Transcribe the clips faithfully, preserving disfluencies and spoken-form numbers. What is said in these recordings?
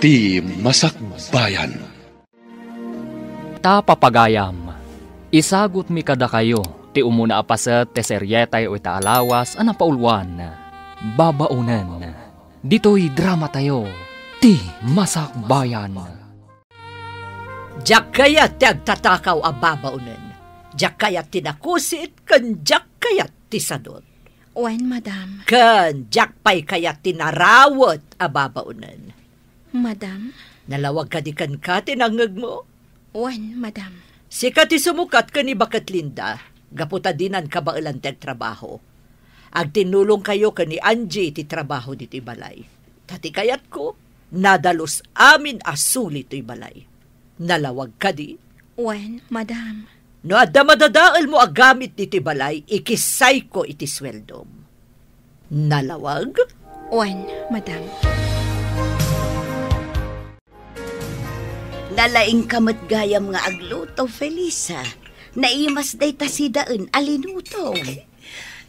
Ti Masakbayan. Ta papagayam, isagutmi kadakayo ti umuna a paset ti serietayo ita a lawas a napauluan, Babaonen. Ditoy dramatayo, Ti Masakbayan. Diak kayat ti agtatakaw a babaonen. Diak kayat ti nakusit ken diak kayat ti sadut. Wen, madam. Ken diak pay kayat ti narawet a babaonen. Madam? Nalawag kadi kenka ti nangngegmo? Wen, madam. Sika ti sumukat ken ni Baket Linda, gapu ta dinan kabaelan ti agtrabaho. Agtinnulongkayo ken ni Angie iti trabaho ditoy balay. Ta ti kayatko, nadalus amin a suli toy balay. Nalawag kadi? Wen, madam. No adda madadaelmo a gamit ditoy balay, ikissayko iti sueldom. Nalawag? Wen, madam. Nalaingka met gayam nga agluto, Felisa. Naimas dayta sidaen a linutong.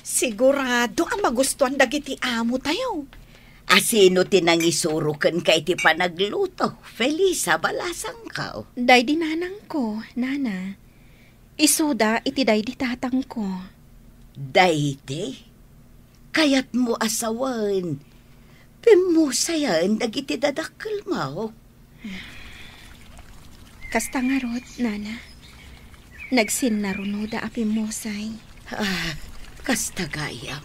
Sigurado a magustuan dagiti amotayo. A sino ti nangisuro kenka iti panagluto, Felisa, balasangko? Daydi nanangko, nana. Isuda iti daydi tatangko. Daydi? Kayatmo a sawen, pimmusayen dagiti dadakkelmo? Kasta ngarud, nana. Nagsinnarunoda a pimmusay. Ah, kasta gayam.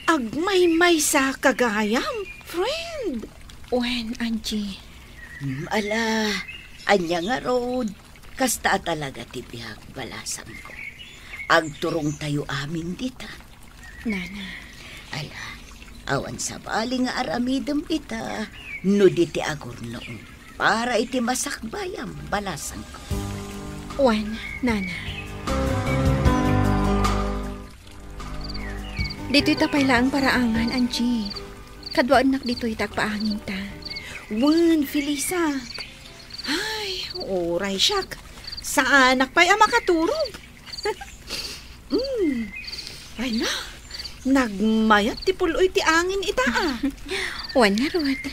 Agmaymaysa ka gayam, friend. Wen, Angie. Hmm, ala, ania ngarud? Kasta a talaga ti biag, balasangko. Agturongtayo amin dita. Nana. Ala, awan sabali nga aramidem ita, no di ti agurnom. Para iti masakbayam, balasangko. Wen, nana. Ditoy ta pay laeng paraangan, Angie. Kaduaennak ditoy ta agpaanginta. Wen, Felisa. Ay, uray siak. Saanak pay a makaturog. Mm. Ay na, nagmayat ti pul-oy ti angin ita, ah. Wen ngarud.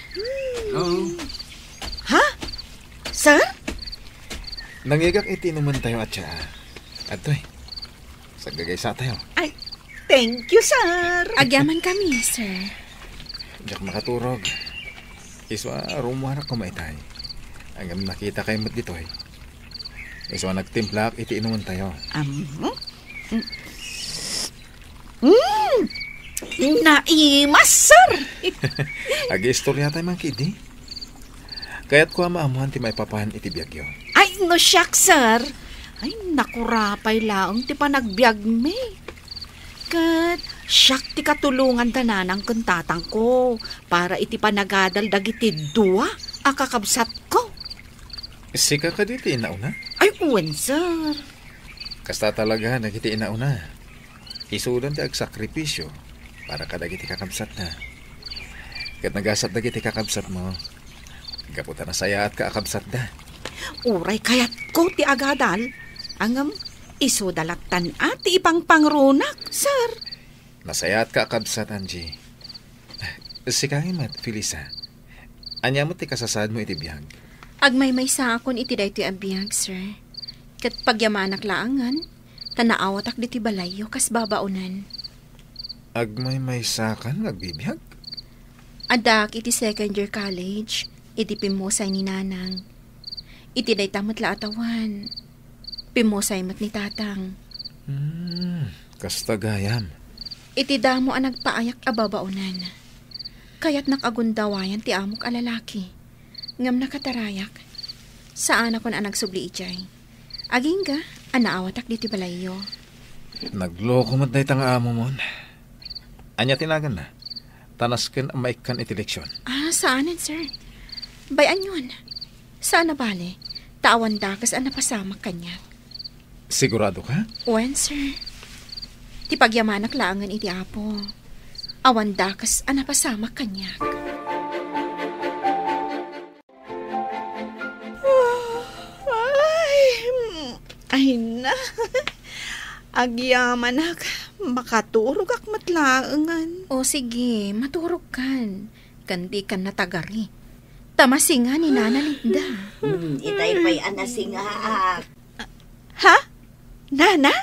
Hello? Ha? Sir? Nangigak iti inumantayo a tsaa. Adtoy. Saggagaysatayo. Ay, thank you, sir. Agyaman kami, sir. Diak makaturog. Isu a rummuarak koma itay. Ngem nakitakay met ditoy. Isu a nagtimplaak iti inumantayo. Am, mm, mm, naimas, sir. Agiistoriatay man ketdi. Kayatko a maammoan ti maipapan iti biagyo. Ay, no siak, sir. Ay, nakurapay laeng ti panagbiagmi. Ket siak ti katulongan da nanang ken tatangko para iti panagadal dagiti dua a kakabsatko. Sika kadi ti inauna? Ay, wen, sir. Kasta talaga dagiti inauna. Isudan ti agsakripisio para kadagiti kakabsatna. Ket nagasat dagiti kakabsatmo, gapu ta nasayaatka a kabsatda. Uray kayatko ti agadal, ngem isuda lattan a ti ipangpangrunak, sir. Nasayaatka a kabsat, Angie. Sika met, Felisa. Ania met ti kasasaadmo iti biag? Agmaymaysaakon iti daytoy a biag, sir. Ket pagyamanak laengen, ta naawatak ditoy balayyo kas babaonen. Agmaymaysakan nga agbibiag? Addaak iti second year college, iti pimmusay ni Nanang. Iti dayta met la a tawen, pimmusay met ni Tatang. Hmm, kasta gayam. Iti damo a nagpaayak a babaonen, kayatnak a gundawayan ti amok a lalaki. Ngem nakatarayak. Saanakon a nagsubli idiay. Agingga a naawatak ditoy balayyo. Nagloko met dayta nga amomon. Ania ti naganna? Ta nasken a maikkan iti leksion. Ah, saanen, sir. Bay-anyon. Saan a bale, ta awan dakes a napasamak kaniak. Sigurado ka? Wen, sir. Ti pagyamanak laengen iti Apo. Awan dakes a napasamak kaniak. Ay, ay na. Agyamanak, makaturogak met laengen. O sige, maturogkan. Ken dikan natagari. Ta masinga ni Nana Linda. Hmm, itay pay a nasingaak. Ha? Nana?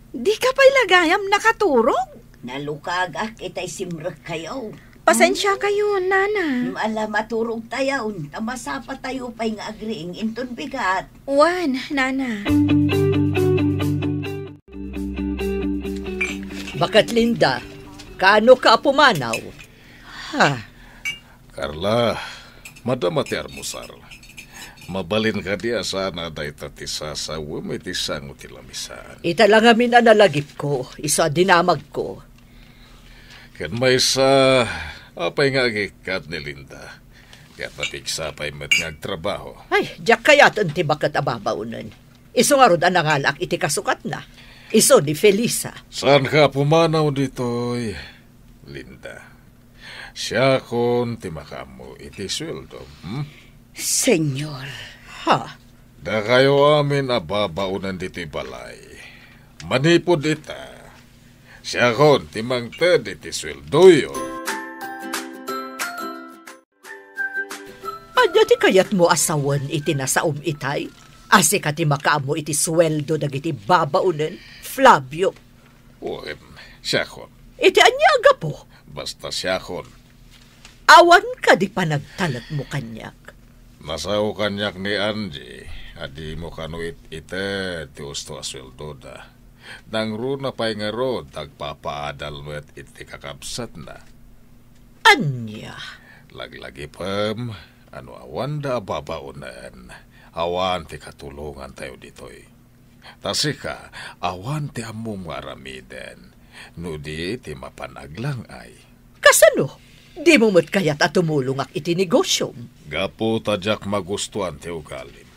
Di ka pay la gayam nakaturog? Nalukagak itay simrekkayo. Pasensia kayo, Nana. Hmm, ala, maturogtayon, ta masapatayo pay nga agriing inton bigat. Wen, Nana. Baket Linda, kaano ka a pumanaw? Ha? Carla, madama ti almusar. Mabalin kadi a saan a dayta ti sasawem iti sango ti lamisaan? Ita la ngamin a nalagipko, isu a dinamagko. Ken maysa, apay nga agikkat ni Linda? Ket napigsa pay met nga agtrabaho. Ay, diak kayaten ti baket a babaonen. Isu ngarud a nangalaak iti kasukatna. Isu ni Felisa. Saanka a pumanaw ditoy, Linda? Siakon ti makaammo iti sueldom, hmm? Señor, ha? Dakayo amin a babaonen ditoy balay. Manipud ita, siakon ti mangted iti sueldoyo. Ania ti kayatmo a sawen iti nasaom itay? A sika ti makaammo iti sueldo dagiti babaonen, Flavio? Wen, siakon. Iti ania a gapu? Basta siakon. Awan kadi panagtalekmo kaniak? Nasao kaniak ni Angie a dimo kano it-ited ti usto a sueldoda. Nangruna pay ngarud, agpapaadal met iti kakabsatna. Ania? Laglagipem a no awanda a babaonen, awan ti katulongantayo ditoy. Ta sika, awan ti ammom nga aramiden, no di ti mapan aglang-ay. Kasano? Dimo met kayat a tumulongak iti negosiom? Gapu ta diak magustuan ti ugalim.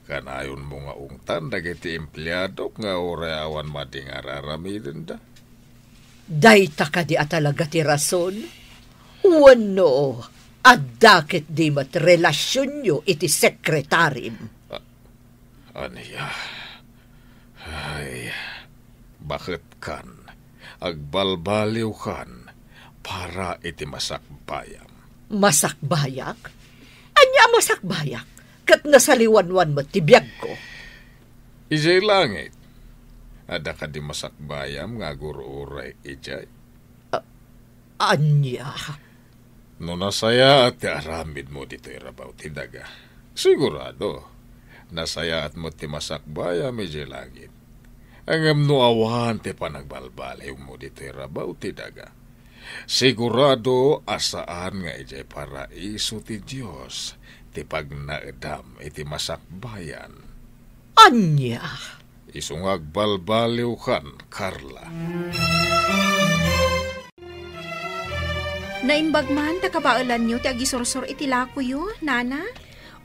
Kanayonmo nga ungtan dagiti empleadok nga uray awan madi nga ar-aramidenda? Dayta kadi a talaga ti rason? Wenno, adda ketdi met relasionyo iti sekretarim? A-, ania? Ay, baketkan, agbalbaliwkan para iti masakbayam. Masakbayak? Ania a masakbayak? Ket nasaliwanwan met ti biagko. Idiay langit, adda kadi masakbayam nga agur-uray idiay? A-, ania? No nasayaat ti aramidmo ditoy rabaw ti daga, sigurado, nasayaat met ti masakbayam idiay langit. Ngem no awan ti panagbalbaliwmo ditoy rabaw ti daga, sigurado a saan nga idiay paraiso ti Dios ti pagnaedam iti masakbayan. Ania? Isu nga agbalbaliwkan, Carla. Naimbag man ta kabaelanyo ti agisursor iti lakoyo, Nana?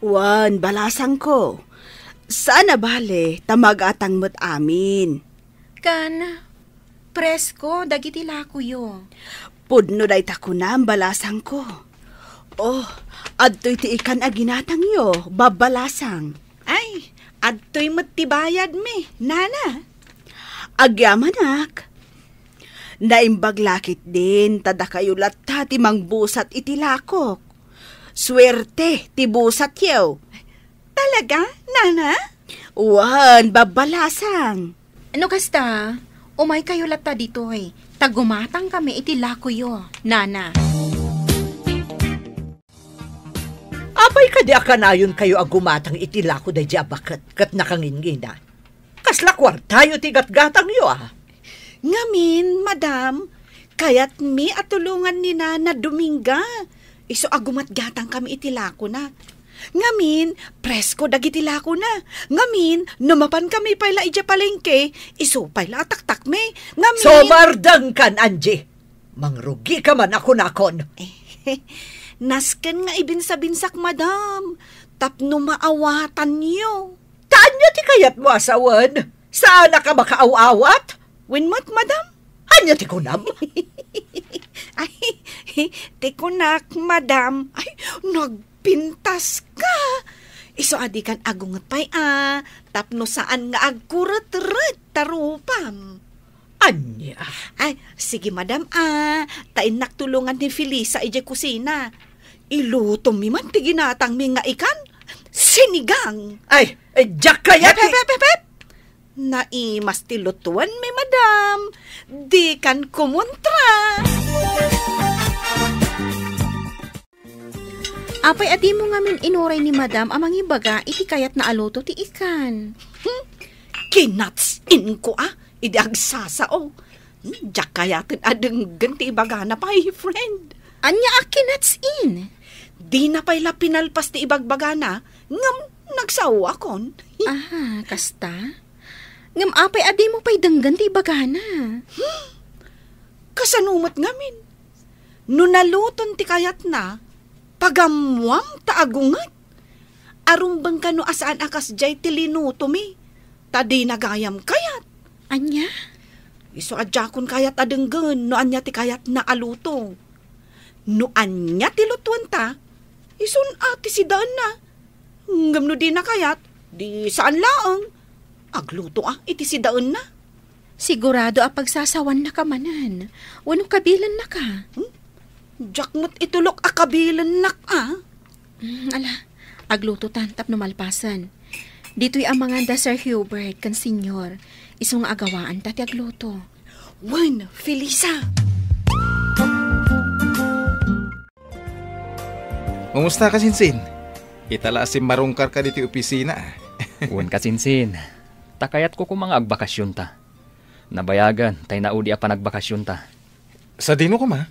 Wen, balasangko. Saan a bale, ta magatang met amin. Kan, presko dagiti lakoyo. Pudno dayta kunam, balasangko. Oh, adtoy ti ikan a ginatangyo, babbalasang. Ay, adtoy met ti bayadmi, Nana. Agyamanak. Naimbag la ketdin ta dakayo latta ti mangbusat iti lakok. Suerte ti busatyo. Talaga, Nana? Wen, babbalasang. No kasta, umaykayo latta ditoy, ta gumatangkami iti lakoyo, Nana. Apay kadi a kanayonkayo a gumatang iti lako daydi a baket ket nakangingina? Kasla kuartayo ti gatgatangyo, a? Ngamin, madam, kayatmi a tulongan ni Nana Dominga. Isu a gumatgatangkami iti lakona. Ngamin, presko dagiti lakona. Ngamin, no mapankami pay la idiay palengke, isu pay la a taktakmi. Ngamin— Sumardengkan, Angie! Mangrugika man a kunakon. Nasken nga ibinsabinsak, madam, tapno maawatanyo. Ta ania ti kayatmo a sawen? Saanak a makaaw-awat? Wen met, madam. Ania ti kunam? Ay, ti kunak, madam. Ay, nagpintaska. Isu a dikan agunget pay a, tapno saan nga agkuretret ta rupam. Ania? Ay, sige, madam, a, ta innak tulongan ni Felisa idiay kusina. Ilutomi man ti ginatangmi nga ikan, sinigang. Ay, eh, diak kayat Hep, hep, ti hep, hep, hep! Naimas ti lutuenmi, madam. Dikan kumontra. Apay a dimo ngamin inuray ni madam a mangibaga iti kayatna a luto ti ikan? Hmm, kinatsin ko a, idi agsasao. Hmm, diak kayaten a denggen ti ibagana pay, friend. Ania a kinatsin? Dina pay la pinalpas ti ibagbagana, ngem nagsaoakon. Aha, kasta? Ngem apay a dimo pay denggen ti ibagana? Hmm, kasano met ngamin? No naluton ti kayatna, pagammuam ta agunget. Arumbeng kano a saan a kasdiay ti linutomi, ta dina gayam kayat. Ania? Isu a diakon kayat a denggen no ania ti kayatna a luto. No ania ti lutuenta, isun a ti sidaenna. Ngem no dina kayat, di saan laeng. Agluto a iti sidaenna. Sigurado a pagsasawannaka manen. Wenno kabilennaka? Hmm? Diak met itulok a kabilennak a. Mm, ala, aglutotan tapno malpasen. Ditoy amangan da Sir Hubert ken Senyor. Isu nga agawaanta ti agluto. Wen, Felisa. Kumusta, Kasinsin? Ita la a simmarungkarka ditoy opisina, a. Wen, Kasinsin. Ta kayatko koma nga agbakasionta. Nabayagen tay naudi a panagbakasionta. Sadino koma?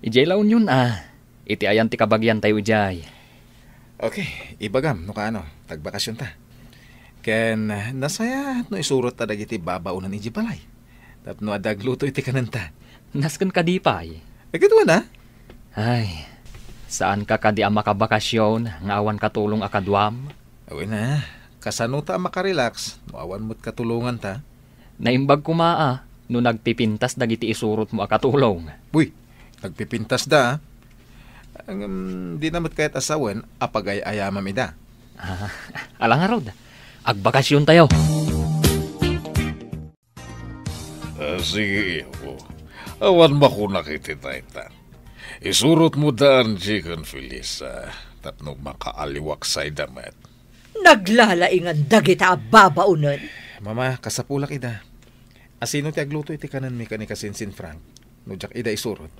Idiay La Union, a. Iti ayan ti kabagiantayo idiay. Okay, ibagam no kaano, ta agbakasionta. Ken, nasayaat no isurotta dagiti babaonen idiay balay. Tapno adda agluto iti kanenta. Nasken kadi pay? Agidwan a. Ay, saanka kadi a makabakasion nga awan katulong a kaduam? Wen a, kasanota a makarelax no awan met katulonganta? Naimbag koma a no nagpipintas dagiti isurotmo a katulong. Uy, nagpipintasda, a. Ngem, dina met kayat a sawen a pagay-ayamam ida. Ah, ala ngarud, agbakasiontayo. Ah, sige, iho. Awan makunak iti dayta. Isurotmo da Angie ken Felisa tapno makaaliwaksayda met. Naglalaingan dagita a babaonen. Mama, kasapulak ida. Asino ti agluto iti kanenmi ken ni Kasinsin Frank no diak ida isurot?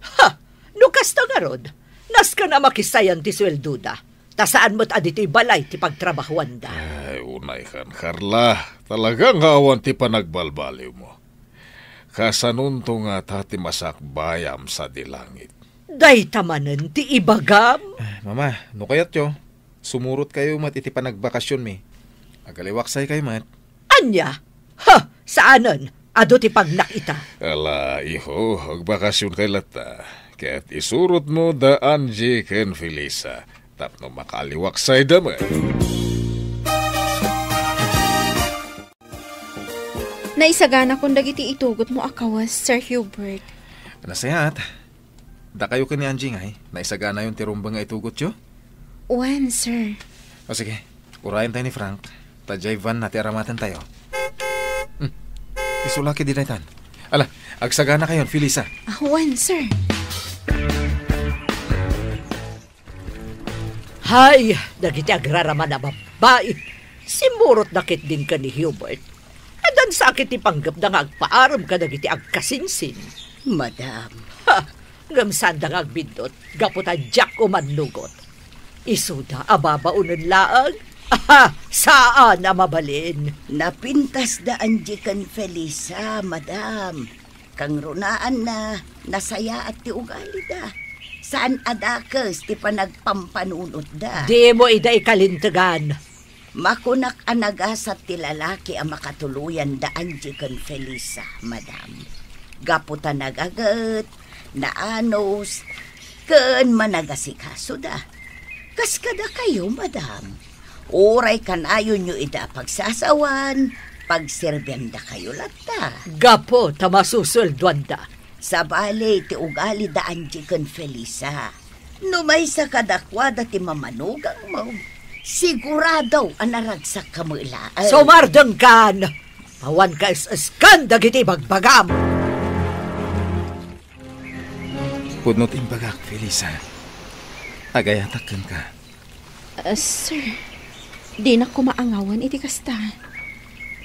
Ha! No kasta ngarud, nasken a makisayan ti sueldoda, ta saan met a ditoy balay ti pagtrabahuanda. Ay, unaykan, Carla. Talaga nga awan ti panagbalbaliwmo. Kasanonto ngata ti masakbayam sadi langit? Dayta manen ti ibagam. Ah, Mama, no kayatyo, sumurotkayo met iti panagbakasionmi. Agaliwaksaykayo met. Ania? Ha! Saanen. Adu ti pagnak ita. Ala, iho, agbakasionkay latta. Ket isurotmo da Angie ken Felisa tapno makaaliwaksayda met. Naisaganakon dagiti itugotmo a kawes, Sir Hubert. Nasayaat. Dakayo ken ni Angie ngay, naisaganayon ti rumbeng nga itugotyo? Wen, sir. O sige, urayen tayo ni Frank, ta diay van na ti aramatentayo. Hmm. Isu la ketdi daytan. Ala, agsaganakayon, Felisa. Ah, wen, sir. Hay, dagiti agraraman a babbai, simmurotda ketdin ken ni Hubert. Addan sa ket ti panggepda nga agpaarem kadagiti agkasinsin. Madam. Ha, ngem saanda nga agbiddut, gapu ta diak umannugot. Isuda a babaonen laeng? Aha, saan a mabalin. Napintasda Angie ken Felisa, madam. Kangrunaanna, nasayaat ti ugalida. Saan a dakes ti panagpampanunotda. Dimo ida ikalintegan. Makunak a nagasat ti lalaki a makatuloyan da Angie ken Felisa, madam. Gapu ta nagaget, naanus, ken managasikasoda. Kas kadakayo, madam. Uray kanayonyo ida a pagsasawan, pagserbiandakayo latta. Gapu ta masusueldoanda. Sabali ti ugali da Angie ken Felisa. No maysa kadakuada ti mamanugangmo, sigurado a naragsakka met laeng. Sumardengkan! Awan kaes-eskan dagiti ibagbagam! Pudno ti imbagak, Felisa. Agayatak kenka. Ah, sir, dinak koma angawen iti kasta.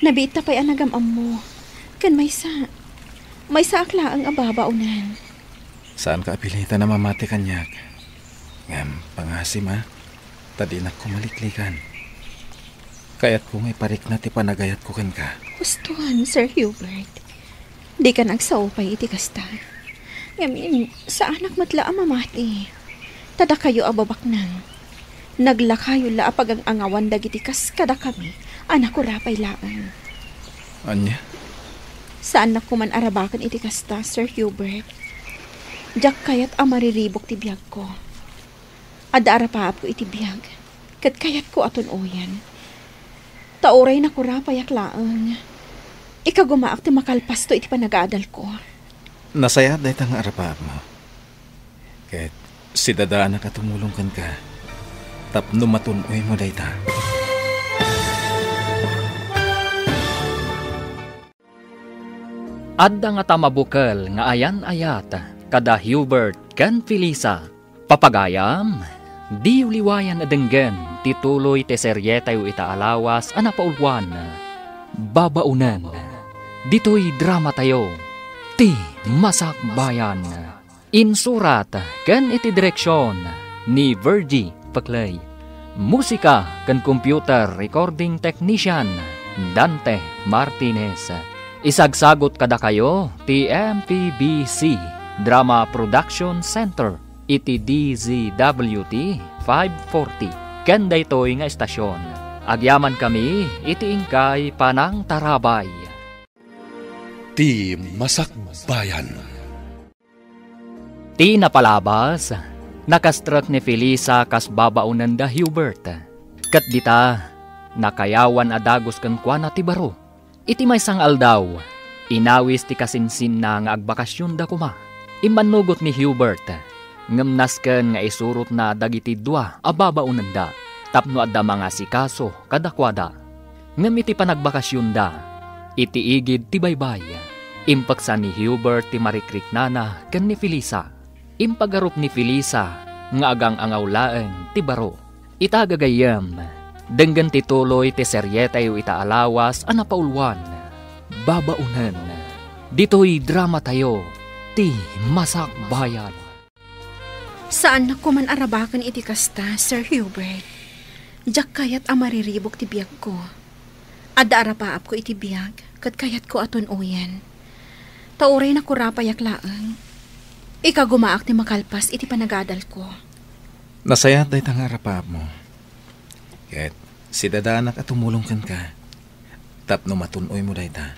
Nabiitta pay a nagam-ammo. Ken maysa, maysaak laeng a babaonen. Saanka a pilitan a mamati kaniak. Ngem pangasim, a, ta dinak koma liklikan. Kayatko nga iparikna ti panagayatko kenka. Huston, Sir Hubert. Dikan agsao pay iti kasta. Ngamin, saanak met la a mamati. Ta dakayo a babaknang, naglakayo la a pagang-angawan dagiti kas kadakami a nakurapay laeng. Ania? Saannak koman a rabaken iti kasta, Sir Hubert. Diak kayat a mariribuk ti biagko. Adda arapaapko iti biag, ket kayatko a tun-oyen. Ta uray nakurapayak laeng, ikagumaak ti makalpasto iti panagadalko. Nasayaat dayta nga arapaapmo. Ket sidadaanak a tumulong kenka tapno matun-oymo dayta. Adda nga ta mabukel nga ayan-ayat kada Hubert ken Felisa. Papagayam, diyo liwayan a denggen ti tuloy ti serietayo ita a lawas a napauluan, Babaonen. Ditoy dramatayo, Ti Masakbayan. Insurat ken iti direksion ni Virgie Peclay. Musika ken computer recording technician, Dante Martinez. Isagsagut kadakayo ti M P B C Drama Production Center iti D Z W T five forty. Ken daytoy nga estasion, agyamankayo iti inkay panangtarabay. Ti Masakbayan. Ti napalabas, nakastrek ni Felisa kas babaonen da Hubert. Ket dita, nakayawan a dagus kenkuana ti baro. Iti maysa nga aldaw, inawis ti kasinsinna nga agbakasionda koma. Immannugot ni Hubert, ngem nasken nga isurotna dagiti dua a babaonenda tapno adda mangasikaso kadakuada. Ngem iti panagbakasionda, iti igid ti baybay, impeksa ni Hubert ti marikriknana ken ni Felisa. Impagarup ni Felisa nga agang-angaw laeng ti baro. Ita gagayyem, denggen ti tuloy ti serietayo ita a lawas a napauluan, Babaonen. Ditoy dramatayo, Ti Masakbayan. Saannak koman a rabaken iti kasta, Sir Hubert. Diak kayat a mariribuk ti biagko. Adda arapaapko iti biag, ket kayatko a tun-oyen. Ta uray nakurapayak laeng, ikagumaak ti makalpas iti panagadalko. Nasayaat dayta nga arapaapmo. Ket sidadaanak a tumulong kenka tapno matun-oymo dayta.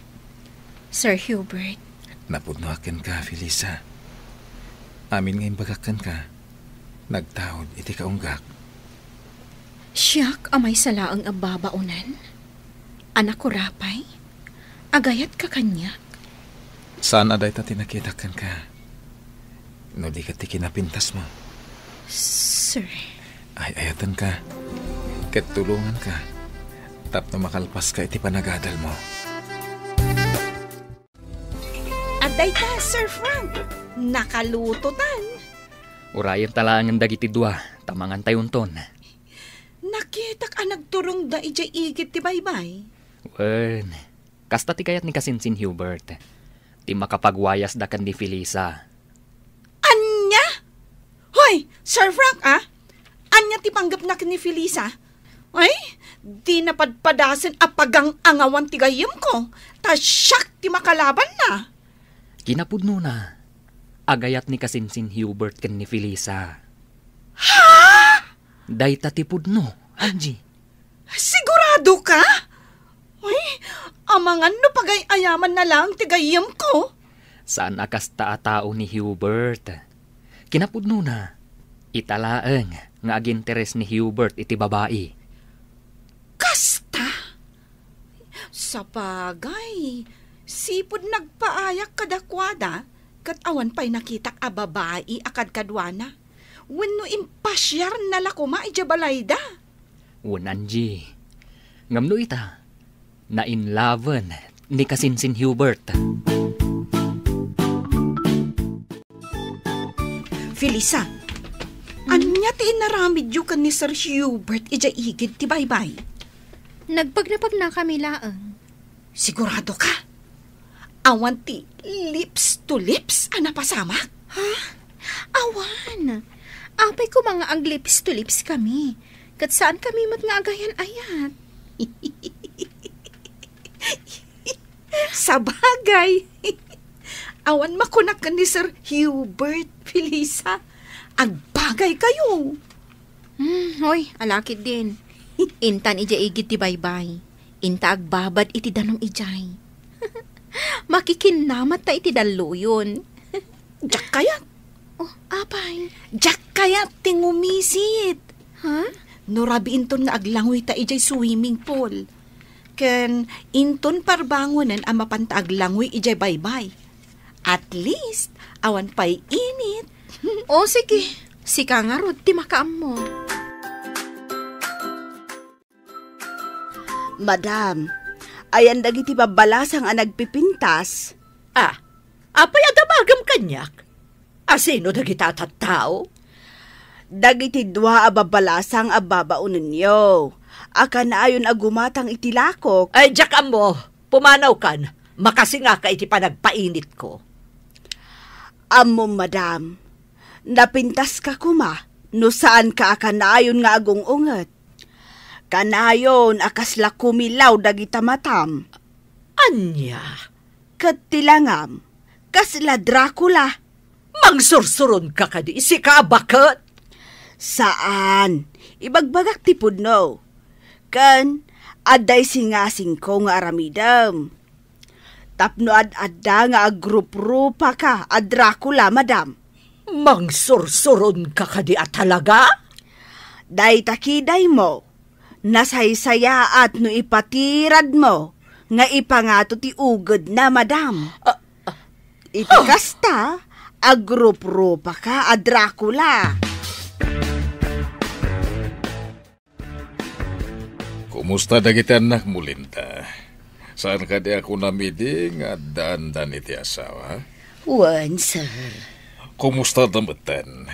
Sir Hubert. Napudnoak kenka, Felisa. Amin nga imbagak kenka, nagtaud iti kaunggak. Siak a maysa laeng a babaonen? A nakurapay? Agayatka kaniak? Saan a dayta ti nakitak kenka. No di ket ti kinapintasmo. Sir. Ay-ayatenka. Ket tulonganka. Tapno makalpaska iti panagadalmo. Adayta, Sir Frank. Nakalutotan. Urayenta laengen dagiti dua, ta mangantayonton. Nakitak a nagturongda idiay igid ti baybay. Wen, kasta ti kayat ni kasinsin Hubert. Ti makapagwayasda ken ni Felisa. Ania? Hoy, Sir Frank, a? Ania ti panggepna ken ni Felisa? Ay, dina padpadasen a pagang-angawan ti gayyemko, ta siak ti makalabanna. Kinapudnona, agayat ni kasinsin Hubert ken ni Felisa. Ha? Dayta ti pudno, Angie. Sigurado ka? Uy, amangan no pagay-ayamanna laeng ti gayyemko. Saan a kasta a tao ni Hubert. Kinapudnona, ita laeng nga aginteres ni Hubert iti babai. Kasta? Sapagay, sipud nagpaayak kadakuada, ket awan pay nakitak a babai a kadkaduana. Wenno impasiarna la koma idiay balayda. Wen, Angie. Ngem no ita, nainlaven ni kasinsin Hubert. Felisa, Ania ti inaramidyo ken ni Sir Hubert idiay igid ti baybay? Nagpagnapagnakami laeng. Sigurado ka? Awan ti lips to lips a napasamak? Ha? Awan. Apay koma nga ag-lips to lips kami. Ket saan kami met nga agayan-ayat. Sabagay. Awan makunak ken ni Sir Hubert, Felisa. Agbagay kayo. Hmm, hoy, alakid din. Intan idiay igid ti baybay. Inta agbabad iti danum idiay. Makikinnamat ta iti dalluyon. Diak kayat. Oh, apay? Diak kayat ti ngumisit. Ha? No rabii inton nga aglangoy ta idiay swimming pool. Ken inton parbangonen a mapan ta aglangoy idiay baybay. At least, awan pay init. O, sige. Sika ngarud ti makaammo. Madam, ayan dagiti babbalasang a nagpipintas? Ah, apay a damagem kaniak? Asino dagita a tattao? Dagiti dua a babbalasang a babaonenyo a kanayon a gumatang iti lakok. Ay, diak ammo. Pumanawkan. Makasingaka iti panagpainitko. Ammom, madam. Napintaska koma no saanka a kanayon nga agung-unget. Kanayon a kasla kumilaw dagita matam. Ania? Ket ti langam, kasla Dracula. Mangsursuronka kadi, sika a baket? Saan. Ibagbagak ti pudno. Ken, adda isingasingko nga aramidem. Tapno ad-adda nga agruprupa ka a Dracula, madam. Mangsursuron ka kadi a talaga? Dayta kidaymo, nasaysayaat no ipatiradmo nga ipangato ti ugedna, madam. Ah, ah. Iti kasta, agruprupa ka a Dracula. Kumusta dagiti annakmo, Linda? Saan kadi a kunam idi nga addaandan iti asawa? Wen, sir. Kumusta da metten?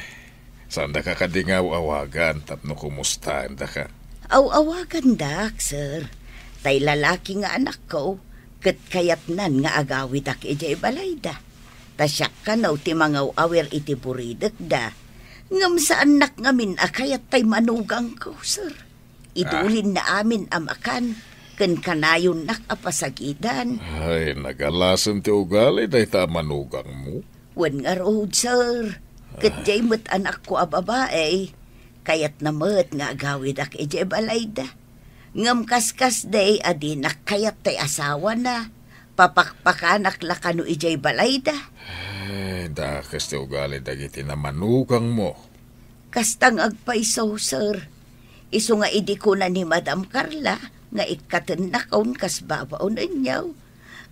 Saan daka kadi nga aw-awagan tapno kumustaen daka? Aw-awagandak, sir. Tay lalaki nga anakko, ket kayatnan nga agawidak idiay balayda. Ta siak kano ti mangaw-awir iti buridekda. Ngem saannak ngamin a kayat tay manugangko, sir. Idulinna amin a makan, ken kanayonnak a pasagidan. Ay, nagalasem ti ugali dayta a manugangmo. Wen ngarud, sir. Ket diay met anakko a babai, kayatna met nga agawidak idiay balayda. Ngem kaskasdi a dinak kayat tay asawana, papakpakanak la kano idiay balayda. Ay, dakes ti ugali dagiti namanugangmo. Kasta nga agpayso, sir. Isu nga idi kuna ni Madam Carla nga ikkatennakon kas babaonenyo,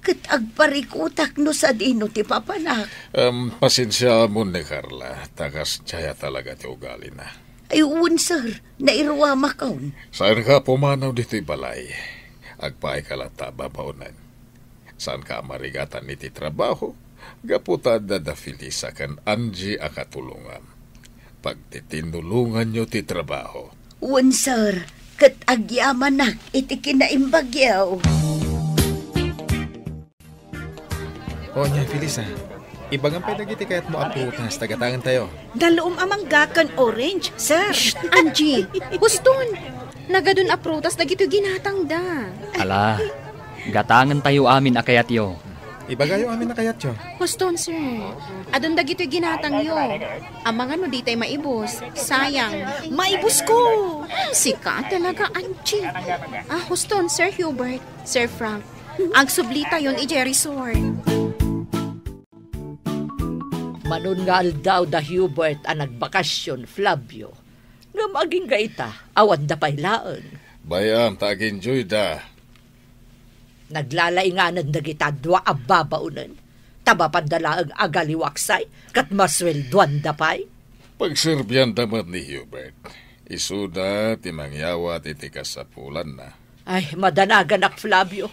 ket agparikutak no sadino ti papanak. Em, pasensiaamon ni Carla, ta kasdiay a talaga ti ugalina. Ay, wen, sir. Nairuamakon. Saanka pumanaw ditoy balay. Agpaayka latta a babaonen. Saanka a marigatan iti trabaho, gapu ta adda da Felisa ken Angie a katulongam. Pagtitinnulonganyo ti trabaho. Wen, sir, ket agyamanak iti kinaimbagyo. O, nia, Felisa, ibagam pay dagiti kayatmo a prutas ta gatangentayo. Dalum a mangga ken orange, sir. Shh, Angie! Huston! Nagadun a prutas dagitoy ginatangda. Ala, gatangentayo amin a kayatyo. Ibagayo amin a kayatyo. Huston, sir. Adun dagitoy ginatangyo. Amangan no ditay maibus. Sayang. Maibusko! Sika talaga, Angie. Ah, huston, Sir Hubert, Sir Frank. Agsublitayon idiay resort. Manon nga aldaw da Hubert a nagbakasyon, Flavio. Ngem agingga ita, awanda pay laeng. Bay-am ta agenjoyda. Naglalainganan dagita dua a babaonen. Ta mapanda laeng agaliwaksay, ket masueldoanda pay. Pagserbianda met ni Hubert. Isuda ti mangyawat iti kasapulanna. Ay, madanaganak, Flavio.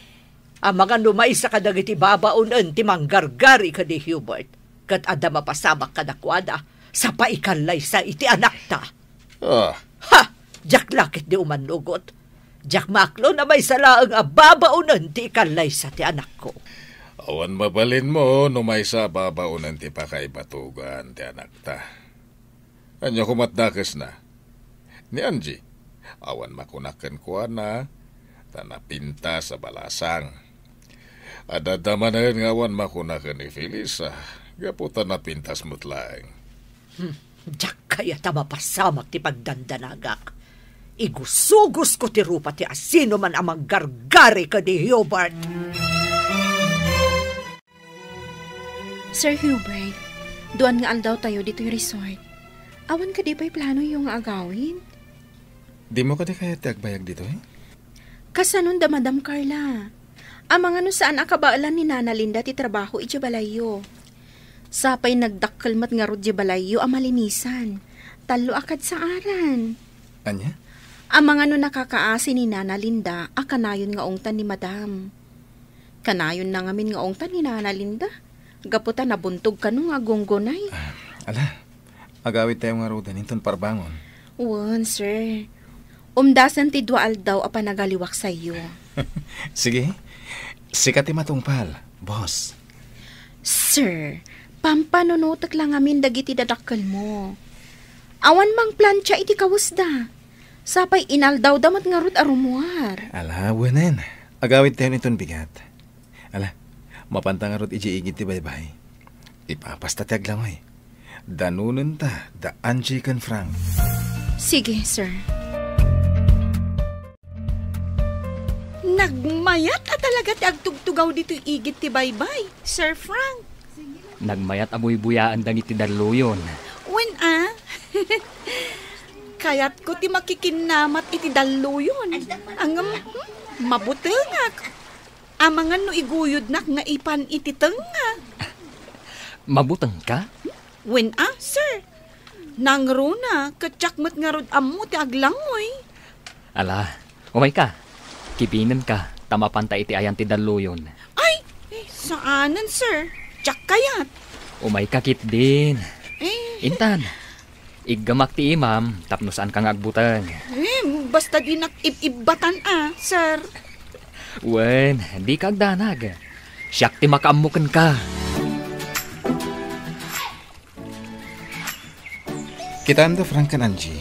Amangan no maysa kadagiti babaonen ti manggargari kadi Hubert, ket adda mapasamak kadakuada, Sa paikallaysa iti anakta. Ah. Ha! Diak la ketdi umannugot. Diak maaklo a maysa laeng a babaonen ti ikallaysa ti anakko. Awan mabalinmo no maysa a babaonen ti pakaibatogan ti anakta. Ania koma ti dakesna? Ni Angie, awan makuna kenkuana, ta napintas a balasang. Adda manen nga awan makuna ken ni Felisa, gapu ta napintas met laeng. Hmm, diak kayat a mapasamak ti pagdandanagak. Igusugosko ti rupa ti asinoman a manggargari ken ni Hubert. Sir Hubert, duan nga aldawtayo ditoy resort. Awan kadi pay planoyo nga agawid? Dimo kadi kayat ti agbayag ditoy? Kasanon da Madam Carla? Amangan no saan a kabaelan ni Nana Linda ti trabaho idiay balayyo. Sapay nagdakkel met ngarud diay balayyo a malinisan. Tallo a kadsaaran. Ania? Amangan no nakakaasi ni Nana Linda a kanayon nga ungtan ni Madam. Kanayonna ngamin nga ungtan ni Nana Linda. Gapu ta nabuntog kano nga agunggunay. Ah, ala, agawidtayo ngaruden inton parbangon. Wen, sir. Umdasen ti dua aldaw a panagaliwak sayo. Sige, sika ti matungpal, boss. Sir, pampanunotek la ngamin dagiti dadakkelmo. Awan mangplancha iti kawesda. Sapay inaldawda met ngarud a rummuar. Ala, wenen. Agawidtayon iton bigat. Ala, mapanta ngarud idiay igid ti baybay. Ipapasta ti aglangoy. Danonenta da Angie ken Frank. Sige, sir. Nagmayat a talaga ti agtugtugaw ditoy igid ti baybay, Sir Frank. Nagmayat a buybuyaen dagiti dalluyon. Wen a? Kayatko ti makikinnamat iti dalluyon. Ngem, hmm, mabutengak. Amangan no iguyodnak nga ipan iti tengnga. Mabutengka? Wen a, sir. Nangruna, ket siak met ngarud ammo ti aglangoy. Ala, umayka. Kibinenka, ta mapanta iti ayan ti dalluyon. Ay, eh, saanen, sir. Siak kayat. Umayka ketdin. Eh. Intan, iggamak ti imam tapno saanka nga agbuteng. Eh, basta dinak ib-ibbatan a, sir. Wen, dika agdanag. Siak ti makaammo kenka. Kitaem da Frank ken Angie.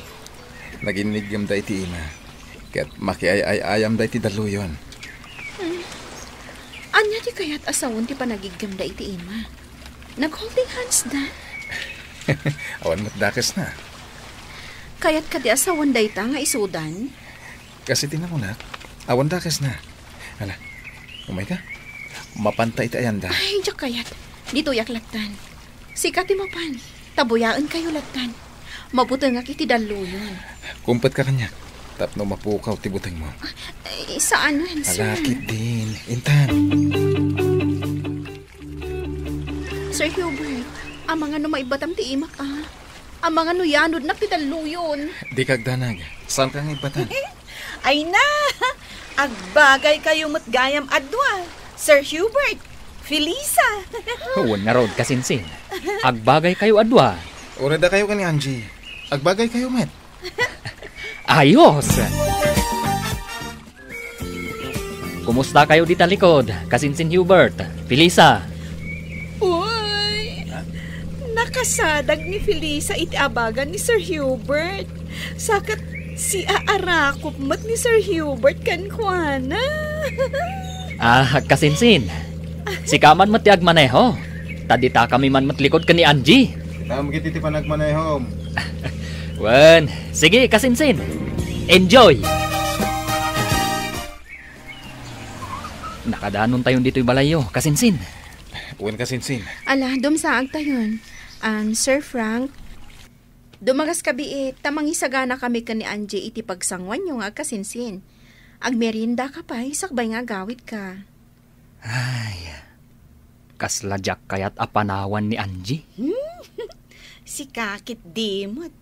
Naginniggamda iti ima. Ket makiay-ay-ayamda iti dalluyon. Hmm. Ania ti kayat a sawen ti panagiggamda iti ima? Nag-holding hands da? Awan met dakesna. Kayat kadi a sawen dayta nga isudan? Kas iti nakunak, awan dakesna. Ala, umayka. Mapanta iti ayanda. Ay, diak kayat. Ditoyak lattan. Sika ti mapan. Ta buyaenkayo lattan. Mabutengak iti dalluyon. Kumpetka kaniak tapno mapukaw ti butengmo. Ay, saan, Wencer? Ala, ketdin. Intan. Sir Hubert, amangan no maibbatam ti imak, a. Amangan no yanodnak ti dalluyon. Dika agdanag. Saanka nga ibbatan? Ay na! Agbagaykayo met gayam a dua, Sir Hubert, Felisa. Wen ngarud, kasinsin. Agbagaykayo a dua. Uray dakayo ken ni Angie. Agbagaykayo met. Ayos! Kumustakayo dita likod, kasinsin Hubert, Felisa? Uy, nakasadag ni Felisa iti abagan ni Sir Hubert. Sa ket siaarakop met ni Sir Hubert kenkuana. Ah, kasinsin. Sika man met ti agmaneho. Ta ditakami man met likod ken ni Angie. Damo ket iti panagmanehom. Wen, sige, kasinsin. Enjoy! Nakadanontayon ditoy balayyo, kasinsin. Wen, kasinsin. Ala, dumsaagtayon. Am, Sir Frank, dumagas ka biit, ta mangisaganakami ken ni Angie iti pagsanguanyo nga agkasinsin. Agmeriendaka pay, sakbay nga agawidka. Ay, kasla diak kayat a panawan ni Angie. Hmm? Sika ketdi met.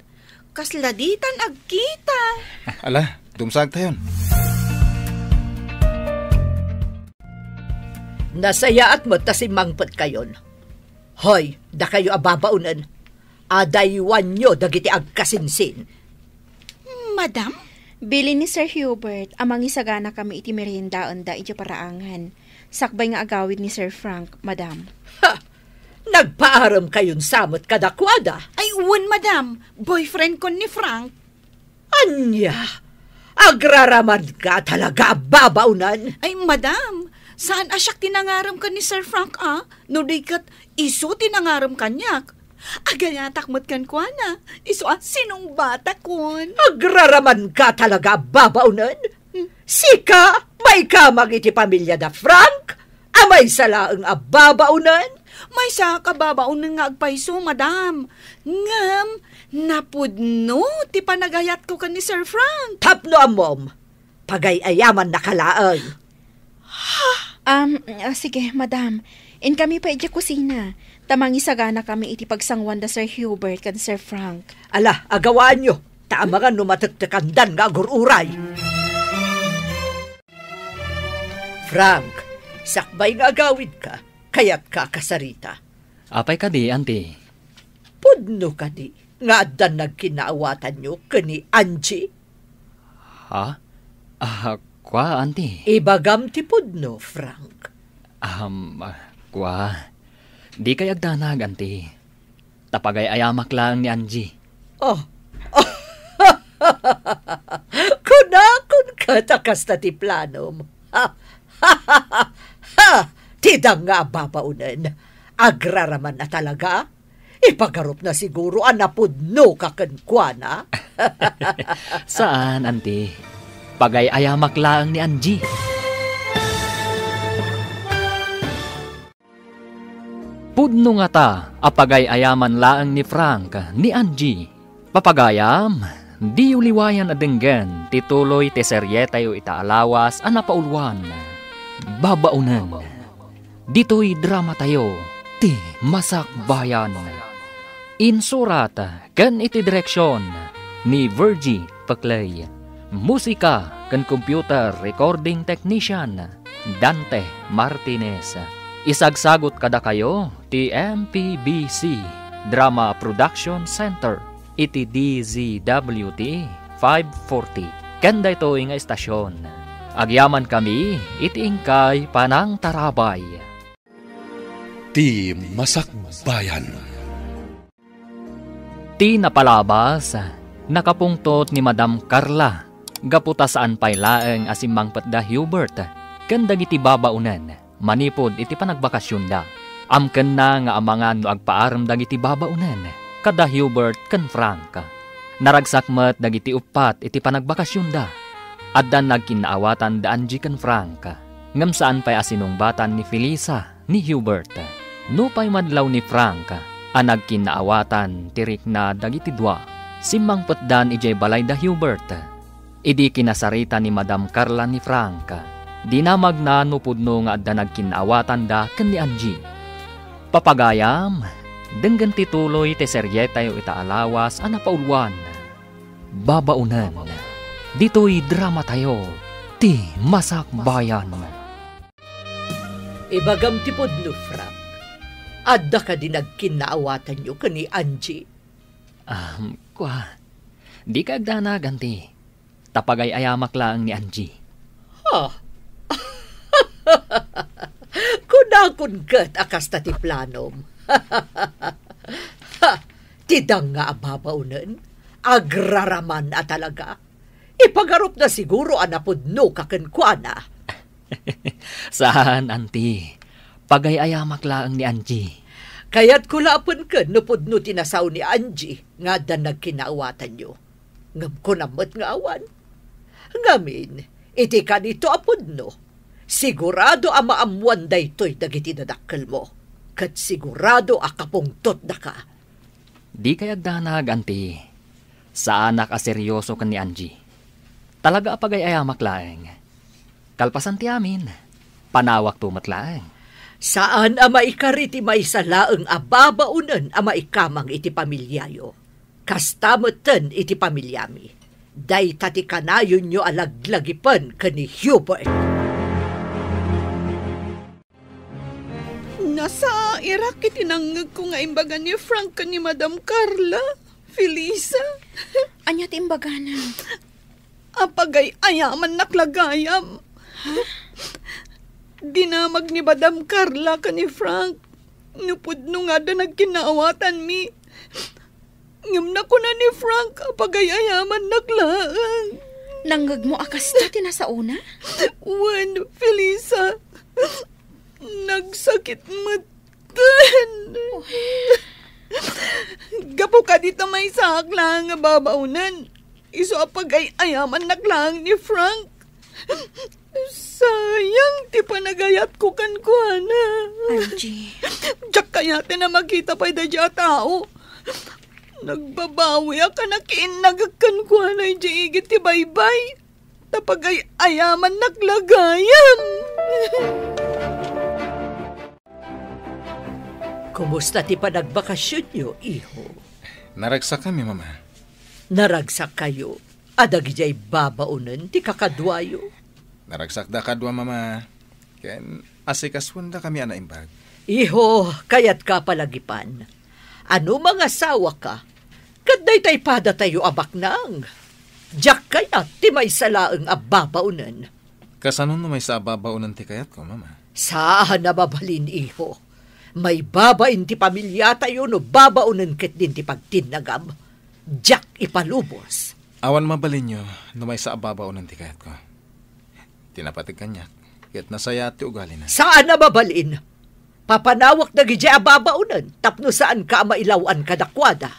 Kasla ditan agkita. Ala, dumsaagtayon. Nasayaat met ta simmangpetkayon. Hoy, dakayo a babaonen. Adaywanyo dagiti agkasinsin. Madam? Bilin ni Sir Hubert a mangisaganakami iti meriendaenda idiay paraangan, sakbay nga agawid ni Sir Frank, madam. Ha! Nagpaaremkayon sa met kadakuada? Ay, wen, madam. Boyfriendkon ni Frank. Ania? Agraramanka talaga a babaonen? Ay, madam, saan a siak ti nangarem ken ni Sir Frank, a? No di ket isu ti nangarem kaniak. Agayatak met kenkuana. Isu a sinungbatakon. Agraramanka talaga a babaonen? Hmm. Sika, maikamang iti pamiliada Frank? A maysa laeng a babaonen? Maysaak a babaonen nga agpayso, madam. Ngem, napudno ti panagayatko ken ni Sir Frank. Tapno ammom, pagay-ayamannaka laeng. Um, ah, sige, madam. Inkami pay idiay kusina, ta mangisaganakami iti pagsanguanda Sir Hubert ken Sir Frank. Ala, agawaanyo, ta amangan no matektekandan nga agur-uray. Frank, sakbay nga agawidka, kayatka a kasarita. Apay kadi, Auntie? Pudno kadi nga addan nagkinnaawatanyo ken ni Angie? Ha? Ah, kua, Auntie? Ibagam ti pudno, Frank. Um, ah, kua. Dikay agdanag, Auntie. Ta pagay-ayamak laeng ni Angie. Oh. Kunakon ket a kasta ti planom. Ha! Ti danga a babaonen. Agraraman a talaga. Ipagarupna siguro a napudnoka kenkuana. Saan, Auntie. Pagay-ayamak laeng ni Angie. Pudno ngata a pagay-ayaman laeng ni Frank ni Angie. Papagayam, diyo liwayan a denggen ti tuloy ti serietayo ita a lawas a napauluan, Babaonen. Ditoy dramatayo, Ti Masakbayan. Insurat ken iti direksion ni Virgie Peclay. Musika ken computer recording technician, Dante Martinez. Isagsagut kadakayo ti M P B C Drama Production Center iti D Z W T five forty. Ken daytoy nga istasyon, agyamankami iti inkay panangtarabay. Ti Masakbayan. Ti napalabas, nakapungtot ni Madam Carla gapu ta saan pay laeng a simmangpetda Hubert ken dagiti babaonen manipud iti panagbakasionda. Amkenna nga amangan no agpaarem dagiti babaonen kada Hubert ken Frank. Naragsak met dagiti uppat iti panagbakasionda. Addan nagkinnaawatan da Angie ken Frank, ngem saan pay a sinungbatan ni Felisa ni Hubert. Nupay madlaw ni Frank a nagkinnaawatan ti rikna dagiti dua, simmangpetdan idiay balay da Hubert. Idi kinasarita ni Madam Carla ni Frank, dinamagna no pudno nga adda nagkinnaawatanda ken ni Angie. Papagayam, denggen ti tuloy ti serietayo ita a lawas a napauluan, Babaonen. Ditoy dramatayo, Ti Masakbayan. Ibagam ti pudno, Frank. Adda kadi nagkinnaawatanyo ken ni Angie? Ah, kua, dika agdanag, Auntie. Ta pagay-ayamak laeng ni Angie. Ha? Kunakon ket a kasta ti planom. Ha! Ti danga a babaonen, agraraman a talaga. Ipagarupna siguro a napudnoka kenkuana. Saan, Auntie. Pagay-ayamak laeng ni Angie. Kayatko la a penken no pudno ti nasao ni Angie nga addan nagkinnaawatanyo. Ngem kunam met nga awan. Ngamin, iti kanito a pudno, sigurado a maammoan daytoy dagiti dadakkelmo, ket sigurado a kapungtotdaka. Dikay agdanag, Auntie. Saanak a serioso ken ni Angie. Talaga a pagay-ayamak laeng. Kalpasan ti amin, panawakto met laeng. Saan a maikari ti maysa laeng a babaonen a maikamang iti pamiliayo. Kasta metten iti pamiliami. Dayta ti kanayonyo a laglagipen ken ni Hubert. Nasa- Nairak iti nangngegko nga imbaga ni Frank ken ni Madam Carla, Felisa. Ania ti imbagana? Apagay-ayamannak la gayam. Ha? Dinamag ni Madam Carla ken ni Frank no pudno nga adda nagkinnaawatanmi. Ngem nakuna ni Frank a pagay-ayamannak laeng. Nangngegmo a kasta ti nasaona? Wen, Felisa. Nagsakit met ken. Gapu kadi ta maysaak laeng nga babaonen, isu a pagay-ayamannak laeng ni Frank. Sayang ti panagayatko kenkuana. Angie. Diak kayaten a makita pay daydiay a tao. Nagbabawiak a nakiinnagek kenkuana idiay igid ti baybay. Ta pagay-ayamannak la gayam. Kumusta ti panagbakasionyo, iho? Naragsakami, Mama. Naragsakkayo a dagidiay babaonen ti kakaduayo? Naragsakda kadua, Mama. Ken asikasuendakami a naimbag. Iho, kayatka a palagipan. A no mangasawaka, ket dayta padatayo a baknang. Diak kayat ti maysa laeng a babaonen. Kasano no maysa a babaonen ti kayatko, Mama? Saan a mabalin, iho. Maibabain ti pamiliatayo no babaonen ketdin ti pagtinnagam. Diak ipalubos. Awan mabalinyo no maysa a babaonen ti kayatko. Ti napateg kaniak, ket nasayaat ti ugalina. Saan a mabalin. Papanawak dagidiay a babaonen tapno saanka a mailaw-an kadakuada.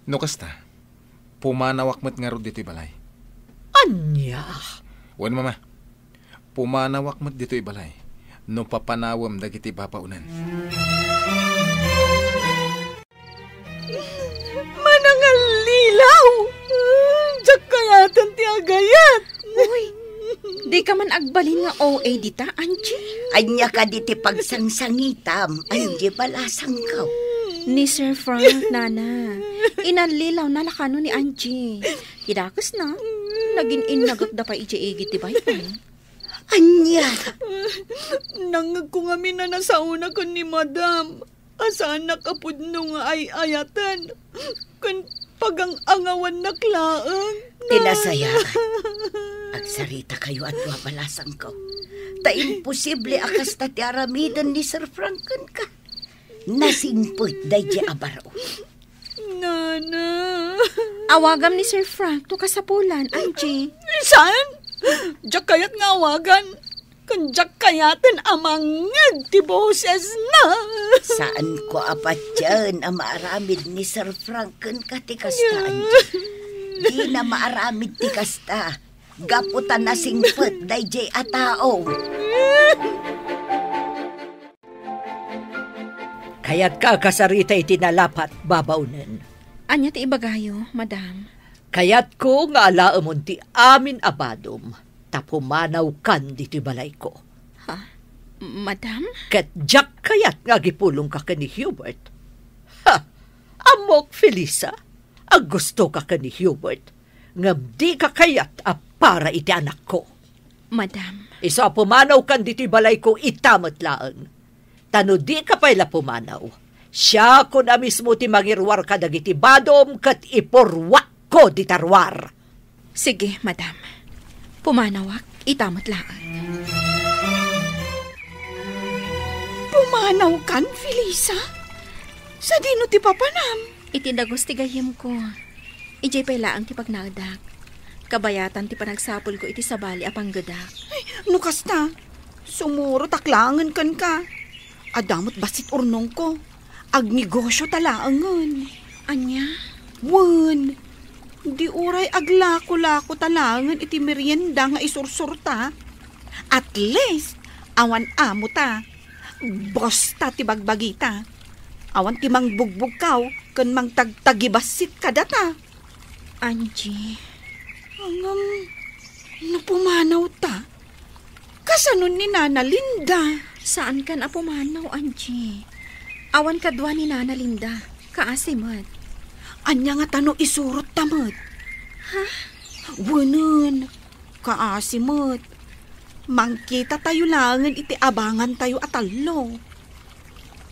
No kasta, pumanawak met ngarud ditoy balay. Ania? Wen, Mama. Pumanawak met ditoy balay no papanawem dagiti babaonen. Manangallilaw! Diak kayaten ti agayat! Uy, dika man agbalin nga O A dita, Angie? Ania kadi ti pagsangsangitam, Angie Balasangko? Ni Sir Frank, Nana. Inallilawna la kano ni Angie. Ti dakesna, nagin-innagekda pay idiay igid ti baybay. Ania? Nangngegko ngamin a nasaona ken ni Madam a saannak a pudno nga ay-ayaten ken pagang-angawannak laeng. Ti nasayaat, agsaritakayo a dua, Balasangko. Ta imposible a kasta ti aramiden ni Sir Frank kenka. Nasingpet daydiay a baro. Nana. Awagam ni Sir Frank no kasapulan, Angie. Saan? Diak kayat nga awagan. Ken diak kayaten a mangngeg ti bosesna. Saanko a patien a maaramid ni Sir Frank kenka ti kasta, Angie. Dina maaramid ti kasta. Gapu ta nasingpet daydiay a tao. Kayatka a kasarita iti nalapat, babaonen. Ania ti ibagayo, Madam? Kayatko nga alaemon ti amin a badom, ta pumanawkan ditoy balayko. Ha? Madam? Ket diak kayat nga agipulongka ken ni Hubert. Ha! Ammok, Felisa, a gustoka ken ni Hubert, ngem dika kayat a para iti anakko. Madam. Isu a pumanawkan ditoy balayko ita met laeng. Ta no dika pay la pumanaw, siakon a mismo ti mangiruar kadagiti badom ket ipurruakko dita ruar. Sige, Madam. Pumanawak ita met laeng. Pumanawkan, Felisa? Sadino ti papanam? Iti dagus ti gayyemko. Idiay pay laeng ti pagnaedak. Kabayatan ti panagsapulko iti sabali a panggedak. Ay, no kasta, sumurotak laengen kenka. Adda met bassit urnongko. Agnegosio ta laengen. Ania? Wen, di uray aglako-lako ta laengen iti merienda nga isursurta. At least, awan amo ta. Boss ta ti bagbagita. Awan ti mangbugbugkaw ken mangtagtagibassit kadata. Angie. Ngem, no pumanawta, kasano ni Nana Linda? Saankan a pumanaw, Angie. Awan kadua ni Nana Linda. Kaasi met. Ania ngata no isurotta met? Ha? Wenen, kaasi met. Mangkitatayo laengen iti abangantayo a tallo.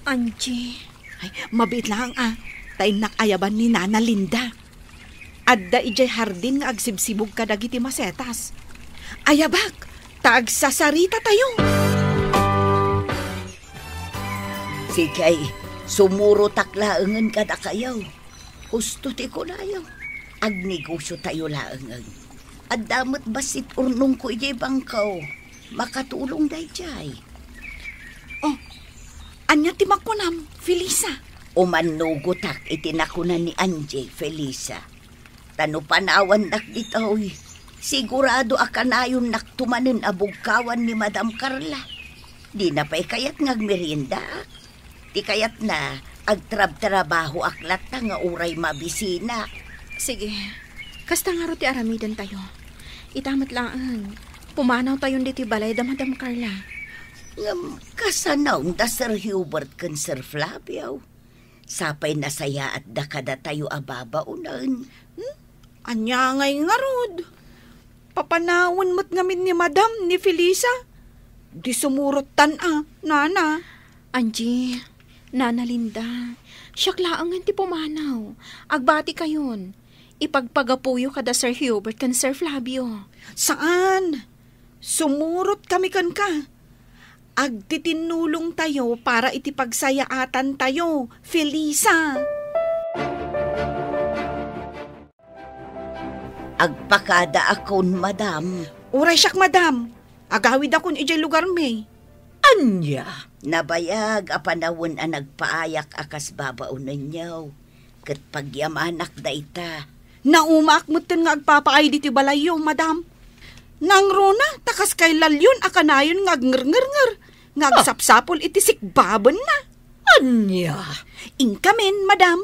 Angie. Ay, mabiit laeng a, ta innak ayaban ni Nana Linda. Adda idiay hardin nga agsibsibug kadagiti masetas. Ayabak, ta agsasarita tayo. Sige, sumurotak laengen kadakayo. Husto ti kunayo. Agnegosio tayo laengen. Adda met bassit urnongko idiay bangko. Makatulong daydiay. Oh, ania ti makunam, Felisa? Umannugotak iti nakuna ni Angie, Felisa. Ta no panawannak ditoy, sigurado a kanayonnak tumanen a bugkawan ni Madam Carla. Dina pay kayat nga agmeriendaak. Ti kayatna, agtrabtrabahoak latta nga uray mabisina. Sige. Kasta ngarud ti aramidentayo. Ita met laeng, pumanawtayon ditoy balay da Madam Carla. Ngem kasano da Sir Hubert ken Sir Flavio? Sapay nasayaatda kadatayo a babaonen. Hmm? Ania ngay ngarud? Papanawen met ngamin ni Madam ni Felisa? Di sumurottan a, Nana. Angie, Nana Linda, siak laengen ti pumanaw. Agbatikayon. Ipagpagapuyo kada Sir Hubert ken Sir Flavio. Saan? Sumurot kami kenka. Agtitinnulong tayo para iti pagsayaatan tayo, Felisa. Agpakadaakon, madam. Uray siak, madam. Agawidakon idiay lugarmi. Ania? Nabayag a panawen a nagpaayak a kas babaonenyo. Ket pagyamanak dayta. Naumaak metten nga agpapaay ditoy balayyo, madam. Nangruna, ta kas kay lalyon a kanayon nga agngerngernger, nga Ah. agsapsapul iti sikbabenna. Ania? Inkamin, madam.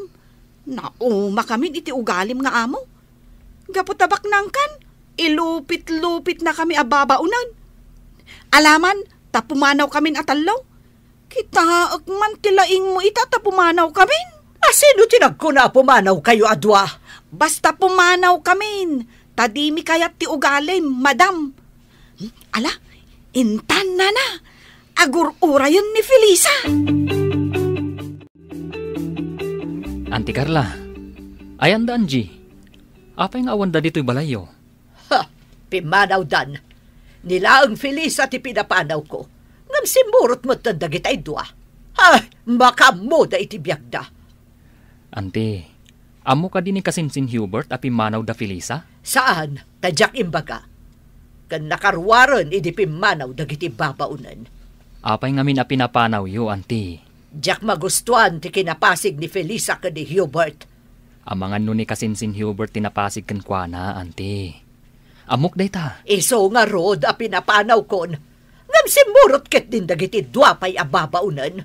Naumakamin iti ugalim nga amo. Gapu ta baknangkan, ilupit-lupitnakami a babaonen. Alaman, ta pumanawkamin a tallo. Kitaek man ti laingmo ita ta pumanawkamin. A sino ti nagkuna a pumanawkayo a dua? Basta pumanawkamin, ta dimi kayat ti ugalim, madam. Hmm, ala, intan, nana, agur-urayen ni Felisa. Anti Carla, ayan da Angie? Apay nga awanda ditoy balayyo? Ha! Pimmanawdan. Ni laeng Felisa ti pinapanawko. Ngem simmurot metten dagitay dua. Ay, makaammoda iti biagda. Anti, ammo kadi ni Kasinsin Hubert a pimmanaw da Felisa? Saan, ta diak imbaga. Ken nakaruaren idi pimmanaw dagiti babaonen. Apay ngamin a pinapanawyo, anti? Diak magustuan ti kinapasig ni Felisa ken ni Hubert. Amangan no ni Kasinsin Hubert ti napasig kenkuana, anti. Ammok dayta. Isu ngarud a pinapanawkon, ngem simmurot ketdin dagiti dua pay a babaonen.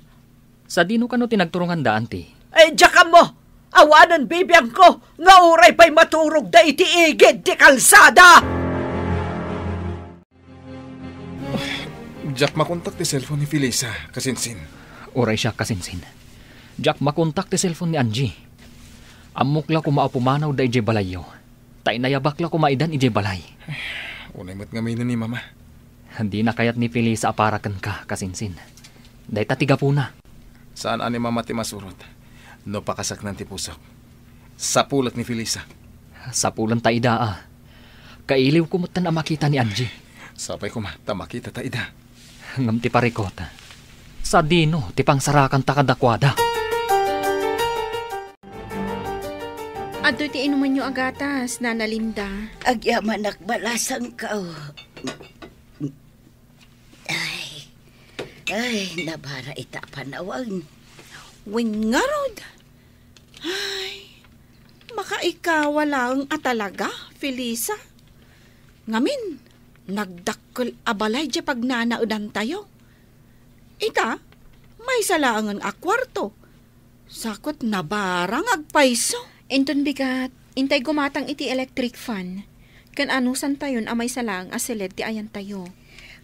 Sadino kano ti nagturonganda, anti? Eh, diak ammo. Awanen bibiangko nga uray pay maturogda iti igid ti kalsada. Diak makontak ti cellphone ni Felisa, Kasinsin. Uray siak, Kasinsin. Diak makontak ti cellphone ni Angie. Ammok la koma a pumanawda idiay balayyo. Ta inayabak la koma idan idiay balay. Unay met ngamin ni Mama. Dina kayat ni Felisa a para kenka, Kasinsin. Dayta ti gapuna. Saan a ni Mama ti masurot no pakasaknan ti pusok. Sapulet ni Felisa. Sapulenta ida a. Kailiwko metten a makita ni Angie. Sapay koma ta makitata ida. Ngem ti parikot, sadino ti pangsarakanta kadakuada? Adtoy ti inumenyo a gatas, Nana Linda. Agyamanak balasangko. Ay, ay, nabara ita a panawen. Wen ngarud. Ay, makaikawa laeng a talaga, Felisa. Ngamin, nagdakkel a balay diay pagnanaedantayo. Ita, maysa laengen a kuarto. Sakot, nabara nga agpayso. Inton bigat, intay gumatang iti electric fan. Ken anusantayon a maysa laeng a siled ti ayantayo.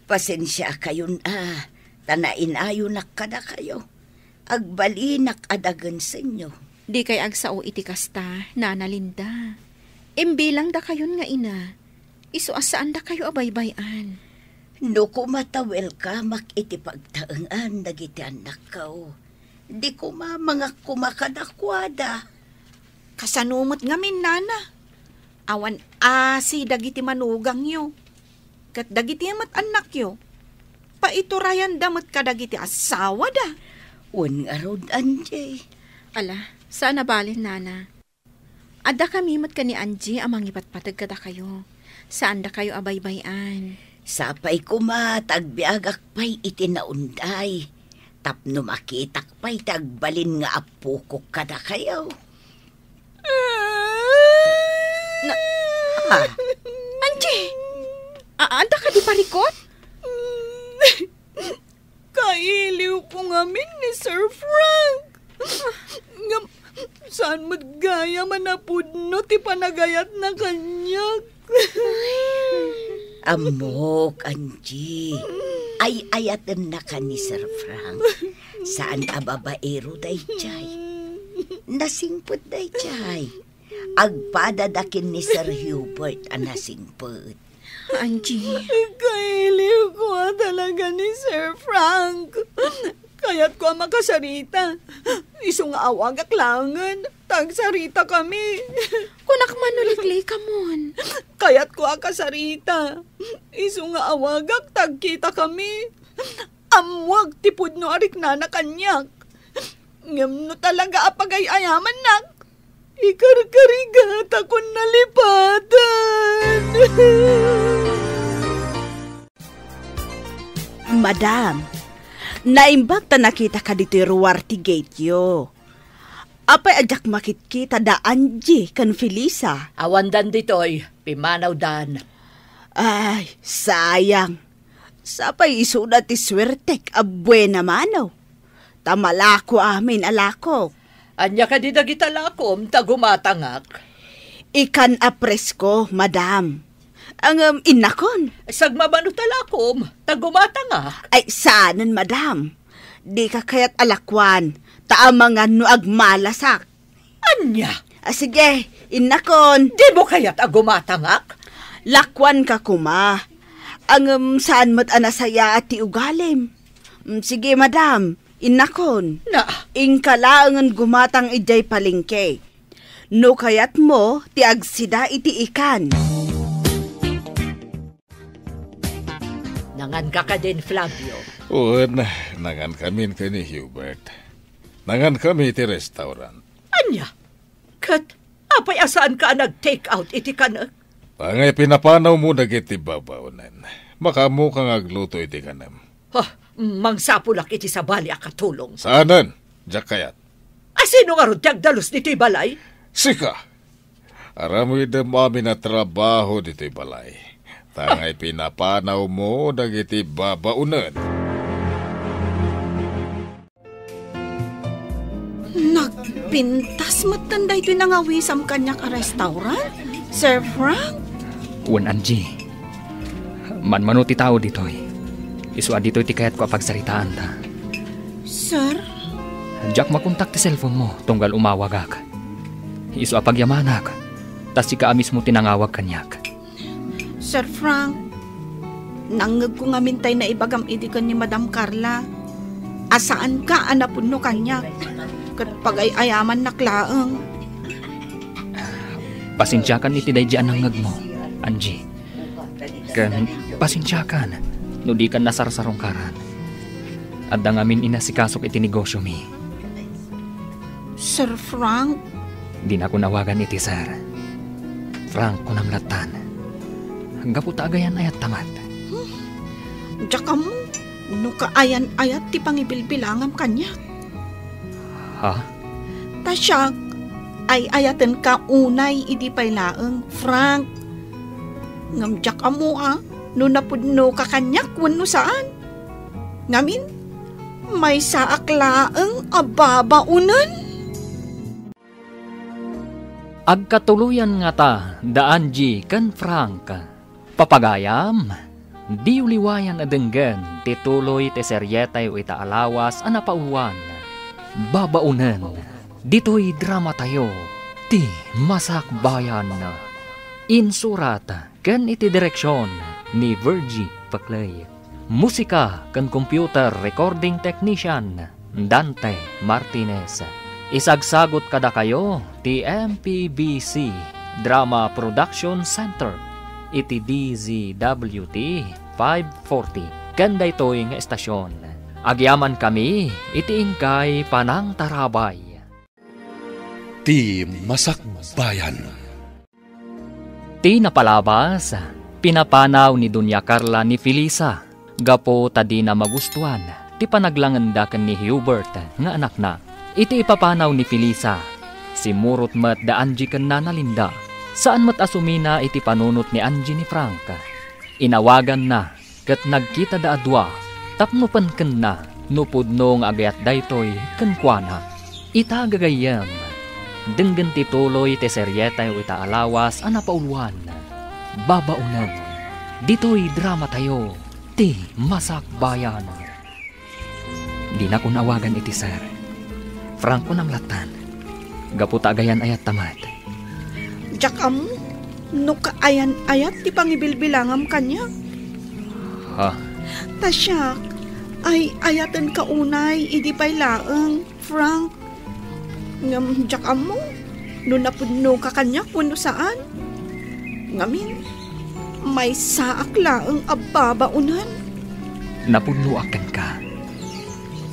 Pasensiakayon a, ta nainayonak kadakayo. Agbalinak a dagensenyo. Dikay agsao iti kasta, Nana Linda. Imbilang dakayon nga ina, isu a saan dakayo a baybay-an. No koma ta welcome-ak iti pagtaengan dagiti annakko, Di kumamangak koma kadakuada. Kasano met ngamin, nana? Awan asi dagiti manugangyo. Ket dagiti met annakyo, paiturayanda met kadagiti asawada. Wen ngarud, Angie. Ala, saan a bale, nana. Adda kami met ken ni Angie a mangipatpateg kadakayo. Saandakayo a baybay-an. Sapay koma ta agbiagak pay iti naunday, tapno makitak pay ti agbalin nga appokok kadakayo. Na, ah, Angie! A-, adda kadi parikut? Kailiwko ngamin ni Sir Frank. Ngem, saan met gayam a napudno ti panagayatna kaniak. Ammok, Angie. Ay-ayatennaka ni Sir Frank. Saan a babaero daydiay. Nasingpet daydiay. Agpadada ken ni Sir Hubert a nasingpet. Angie. Kailiwko a talaga ni Sir Frank. Kayatko a makasarita. Isu nga awagak laengen, ta agsaritakami. Kunak man no liklikamon. Kayatko a kasarita. Isu nga awagak, ta agkitakami. Ammoak ti pudno a riknana kaniak. Ngem no talaga a pagay-ayamannak, ikarkarigatakon nalipatan. Madam, naimbag ta nakitaka ditoy ruar ti gate-yo. Apay a diak makitkita da Angie ken Felisa? Awandan ditoy, pimmanawdan. Ay, sayang. Sapay isuda ti suertek a buena mano. Ta malako amin a lakok. Ania kadi dagita lakom ta gumatangak? Ikan a presko, madam. Ngem innakon. Sagmamano ta lakom ta gumatangak? Ay, saanen, madam. Dika kayat a lakuan, ta amangan no agmalasak. Ania? Ah, sige, innakon. Dimo kayat a gumatangak? Lakuanka koma. Ngem saan met a nasayaat ti ugalim. Mm, sige, madam, innakon. Na? Inka laengen gumatang idiay palengke. No kayatmo ti agsida iti ikan. Nanganka kadin, Flavio? Wen, nangankamin ken ni Hubert. Nangankami iti restaurant. Ania? Ket apay a saanka a nag-take out iti kanek? Angay pinapanawmo dagiti babaonen. Makaamoka nga agluto iti kanem. Ha, mangsapulak iti sabali a katulong. Saanen, diak kayat. A sino ngarud ti agdalus ditoy balay? Sika! Aramidem amin a trabaho ditoy balay. Ta angay pinapanawmo dagiti babaonen. Nagpintas metten daytoy nangawisam kaniak a restaurant, Sir Frank? Wen, Angie. Manmano ti tao ditoy. Isu a ditoy ti kayatko a pagsaritaanta. Sir? Diak makontak ti cellphone mo tunggal umawagak. Isu a pagyamanak, ta sika a mismo ti nangawag kaniak. Sir Frank, nangngegko ngamin tay naibagam idi ken ni Madam Carla a saanka a napudno kaniak, ket pagay-ayamannak laeng. Pasensiakan iti daydi a nangngegmo, Angie. Ken pasensiakan no dikan nasarsarungkaran. Adda ngamin inasikasok iti negosyomi. Sir Frank? Dinakon awagan iti sir. Frank, kunam lattan. Gapu ta agayan-ayatta met. Hmm. Diak ammo no kaayan-ayat ti pangibilbilangam kaniak. Ha? Ta siak, ay-ayatenka unay idi pay laeng, Frank. Ngem diak ammo a no napudnoka kaniak wenno saan. Ngamin, maysaak laeng a babaonen. Agkatuloyan ngata da Angie ken Frank. Papagayam, diyo liwayan a denggen ti tuloy ti serietayo ita a lawas a napauluan, Babaonen, ditoy dramatayo, ti Masakbayan. Insurat ken iti direksion ni Virgie Paclay. Musika ken computer recording technician, Dante Martinez. Isagsagut kadakayo ti M P B C Drama Production Center iti D Z W T five forty ken daytoy nga estasion. Agyamankami iti inkay panangtarabay. Ti Masakbayan. Ti napalabas, pinapanaw ni Doña Carla ni Felisa gapu ta dina magustuan ti panaglangenda ken ni Hubert nga anakna. Iti ipapanaw ni Felisa, simmurot met da Angie ken Nana Linda. Saan met a sumina iti panunot ni Angie ni Frank. Inawaganna ket nagkitada a dua tapno penkenna no pudno nga agayat daytoy kenkuana. Ita gagayyem, denggen ti tuloy ti serietayo ita a lawas a napauluan, Babaonen. Ditoy dramatayo, Ti Masakbayan. Dinakon awagan iti sir. Frank, kunam lattan. Gapu ta agayan-ayatta met. Diak ammo no kaayan-ayat ti pangibilbilangam kaniak. Ha? Ta siak, ay-ayatenka unay idi pay laeng, Frank. Ngem diak ammo no napudnoka kaniak wenno saan. Ngamin, maysaak laeng a babaonen. Napudnoak kenka.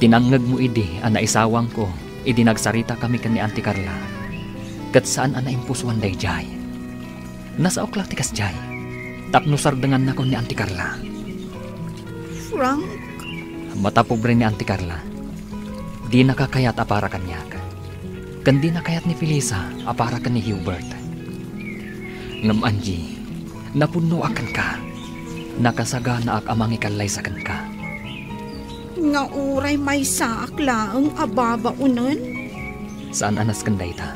Tinangngegmo idi a naisawangko idi nagsaritakami ken ni Auntie Carla. Ket saan a naimpusoan daydiay. Nasaok la ti kasdiay tapno sardengannakon ni Auntie Carla. Frank? Mata pobre ni Auntie Carla. Dinaka kayat a para kaniak. Ken dina kayat ni Felisa a para ken ni Hubert. Ngem Angie, napudnoak kenka. Nakasaganaak a mangikallaysa kenka. Nga uray maysaak laeng a babaonen? Saan a nasken dayta.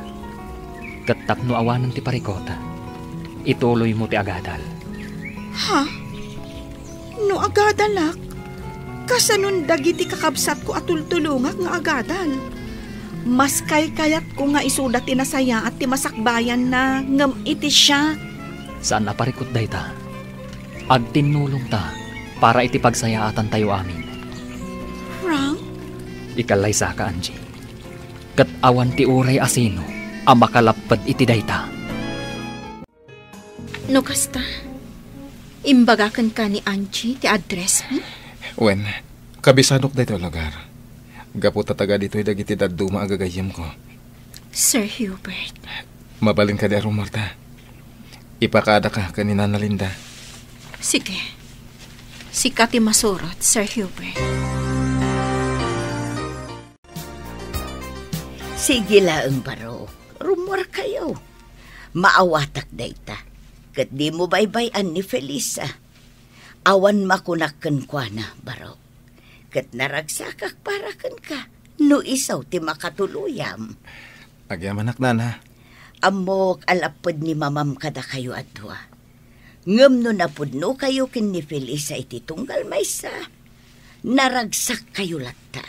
Ket tapno awanen ti parikut, ituloymo ti agadal. Ha? No agadalak, kasanon dagiti kakabsatko a tultulongak nga agadal? Mas kaykayatko nga isuda ti nasayaat ti masakbayanna ngem iti siak. Saan a parikut dayta. Agtinnulongta para iti pagsayaatantayo amin. Frank? Ikallaysaka, Angie. Ket awan ti uray a sino a makalapped iti dayta. No kasta, imbaga kenka ni Angie ti addressmi? Wen, kabisanok daytoy a lugar. Gapu ta taga ditoy dagiti dadduma a gagayyemko. Sir Hubert. Mabalin kadi a rummuarta? Ipakaadaka ken ni Nana Linda. Sige. Sika ti masurot, Sir Hubert. Sige laeng, barok. Rummuarkayo. Maawatak dayta. Ket dimo baybay-an ni Felisa. Awan makunak kenkuana, barok. Ket naragsakak para kenka no isu ti makatuluyam. Agyamanak, Nana. Ammok a lapped ni Mamam kadakayo a dua. Ngem no napudnokayo ken ni Felisa iti tunggal maysa, naragsakkayo latta.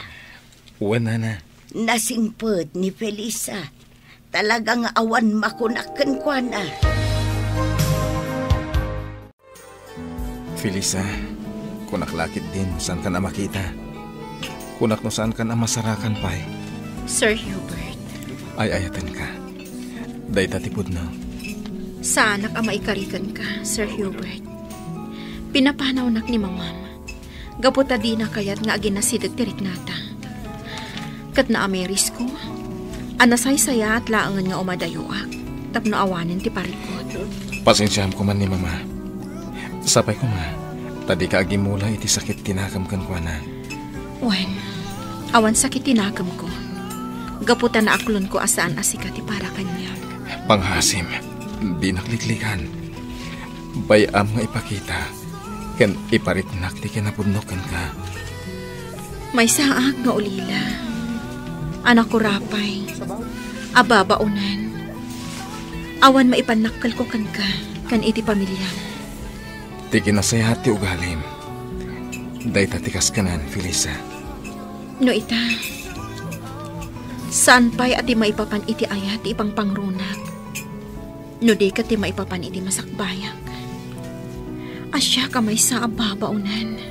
Wen, Nana. Nasingpet ni Felisa. Talaga nga awan makunak kenkuana. Felisa, kunak la ketdin, saankan a makita. Kunak no saankan a masarakan pay. Sir Hubert. Ay-ayatenka. Dayta ti pudno. Saanak a maikari kenka, Sir Hubert. Pinapanawnak ni Mamam. Gapu ta dina kayat nga aginasideg ti riknata. Ket naamirisko a nasaysayaat laengen nga umadayoak tapno awanen ti parikut. Pasensiaam koma ni Mama. Sapay koma ta dika agimmula iti sakit ti nakem kenkuana. Wen, awan sakit ti nakemko. Gapu ta naaklonko a saan a sika ti para kaniak. Panghasim, dinak liklikan. Bay-am nga ipakita ken ipariknak ti kinapudno kenka. Maysaak nga ulila. Anak ko rapay, a babaonan. Awan maipannakkelko kenka ken iti pamiliam. Ti kinasayaat ti ugalim. Dayta ti kaskanan, Felisa. No ita, saan pay a ti maipapan iti ayat ti ipangpangrunak? No di ket ti maipapan iti masakbayak. A siak a maysa a babaonan.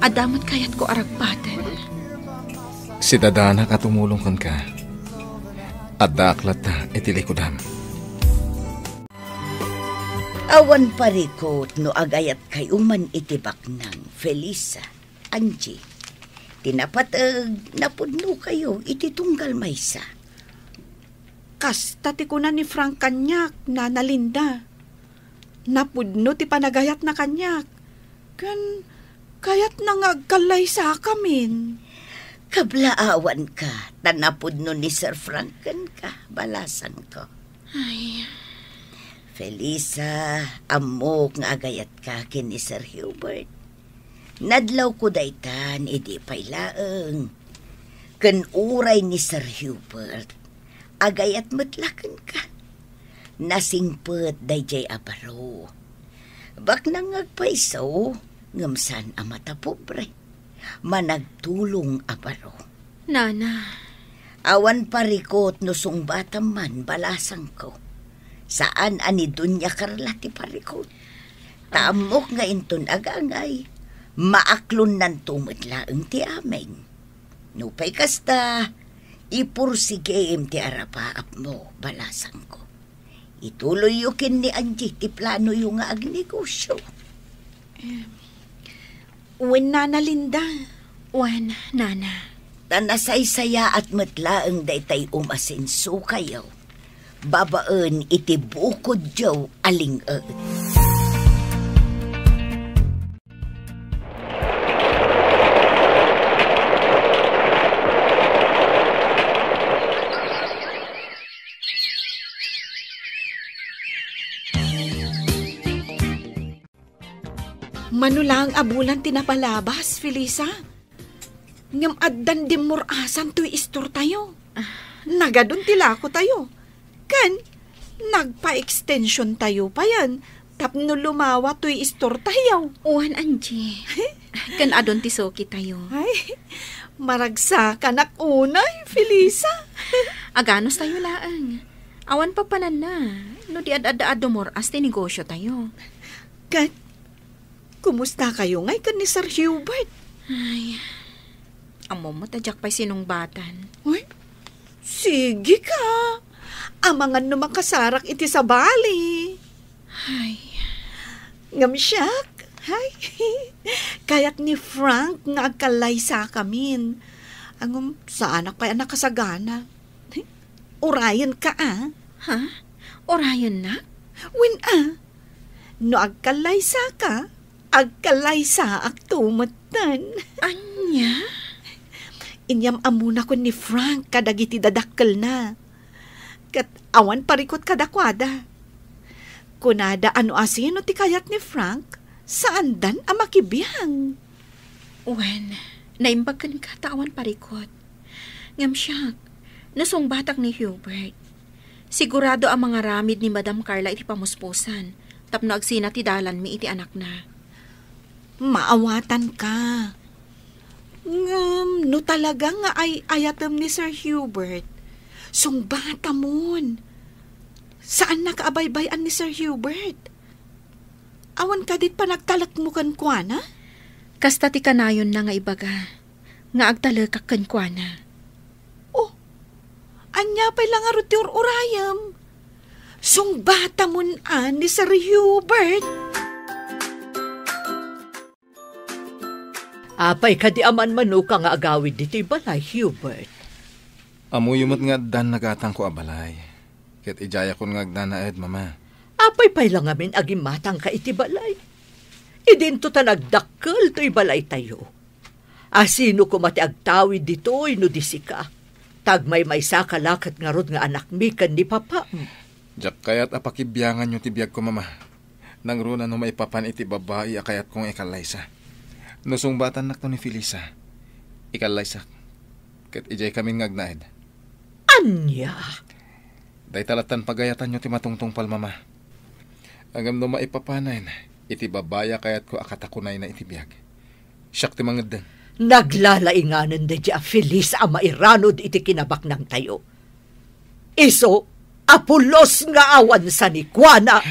Adda met kayatko a ragpaten. Sidadanak a tumulong kenka. Addaak latta iti likudam. Awan parikut no agayatkayo man iti baknang, Felisa, Angie. Ti napateg, napudnokayo iti tunggal maysa. Kasta ti kuna ni Frank kaniak, Nana Linda. Napudno ti panagayatna kaniak. Ken kayatna nga agkallaysakamin. Kablaawanka, ta napudno ni Sir Frank kenka, balasangko. Ay. Felisa, ammok nga agayatka ken ni Sir Hubert. Nadlawko daytan idi pay laeng. Ken uray ni Sir Hubert, agayat met la kenka. Nasingpet daydiay a baro. Baknang nga agpayso, ngem saan a matapobre. Managtulong a baro. Nana. Awan parikut no sungbatam man, balasangko. Saan a ni Doña Carla ti parikut. Ta ammok nga inton agangay, maaklonnanto met laeng ti amin. Nupay kasta, ipursigim ti arapaapmo, balasangko. Ituloyyo ken ni Angie ti planoyo nga agnegosio. Em, wen, Nana Linda. Wen, Nana. Ta nasaysayaat met laeng daytay umasensokayo babaen iti bukodyo a ling-et. Mano laeng a bulan ti napalabas, Felisa. Ngem addan dimmur-asan toy istortayo. Ah. Nagadun ti lakotayo. Ken nagpa-extensiontayo payen tapno lumawa toy istortayo. Wen, Angie. Ken adun ti sukitayo. Ay, maragsakanak unay, Felisa. Aganustayo laeng. Awan papananna no di ad-adda a dumur-as ti negosiotayo. Ket, kumustakayo ngay ken ni Sir Hubert? Ay, ammom met a diak pay sinungbatan. Uy, sige ka. Amangan no makasarak iti sabali. Ay. Ngem siak, ay, kayat ni Frank nga agkallaysakamin. Ngem saanak pay a nakasagana. Urayenka, a. Ha? Urayennak? Wen, a. No agkallaysaka, agkallaysaakto metten. Ania? Inyam-ammona ken ni Frank kadagiti dadakkelna. Ket awan parikut kadakuada. Kunada a no asino ti kayat ni Frank, saandan a makibiang. Wen, naimbag kenka ta awan parikut. Ngem siak, nasungbatak ni Hubert. Sigurado a mangaramid ni Madam Carla iti pamuspusan tapno agsina ti dalanmi iti anakna. Maawatanka. Ngem no talaga nga ay-ayatem ni Sir Hubert, sungbatamon. Saannaka a baybay-an ni Sir Hubert. Awan kadi panagtalekmo kenkuana? Kasta ti kanayonna nga ibaga nga agtalekak kenkuana. Oh, ania pay la ngarud ti ur-urayem? Sungbatamon a ni Sir Hubert. Apay kadi a manmanoka nga agawid ditoy balay, Hubert? Ammoyo met nga addan nagatangko a balay. Ket idiayakon nga agnanaed, Mama. Apay pay la ngamin a gimmatangka iti balay? Idinto ta nagdakkel toy balaytayo. Asino koma ti agtawid ditoy no di sika? Ta agmaymaysaka la ket ngarud nga anakmi ken ni papam. Diak kayat a pakibianganyo ti biagko, Mama. Nangruna no maipapan iti babai a kayatko nga ikallaysa. No sungbatannakto ni Felisa, ikallaysak. Ket idiay kamin nga agnaed. Ania? Dayta lattan pagayatanyo ti matungtungpal, Mama. Ngem no maipapanen iti babai a kayatko a katakunayna iti biag, siak ti mangeddeng. Naglalainganen daydi a Felisa a mairanod iti kinabaknangtayo. Isu a pulos nga awan sanikuana.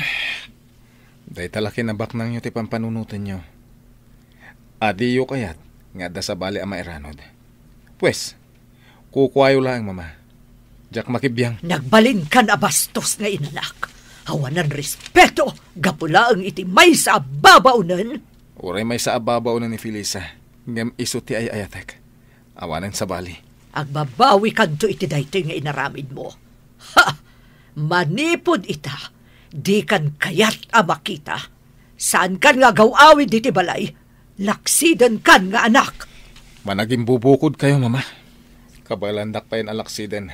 Dayta la kinabaknangyo ti pampanunotenyo. Adiyo kayat nga adda sabali a mairanod. Pues, Kukuayo laeng, Mama. Diak makibiang. Nagbalinkan a bastos nga inanak. Awanan respeto, gapu laeng iti maysa a babaonen. Uray maysa a babaonen ni Felisa, ngem isu ti ay-ayatek. Awanen sabali. Agbabawikanto iti daytoy nga inaramidmo. Ha! Manipud ita, dikan kayat a makita. Saankan nga agaw-awid iti balay. Laksidenkan nga anak. Managimbubukodkayo, Mama. Kabaelandak payen a laksiden.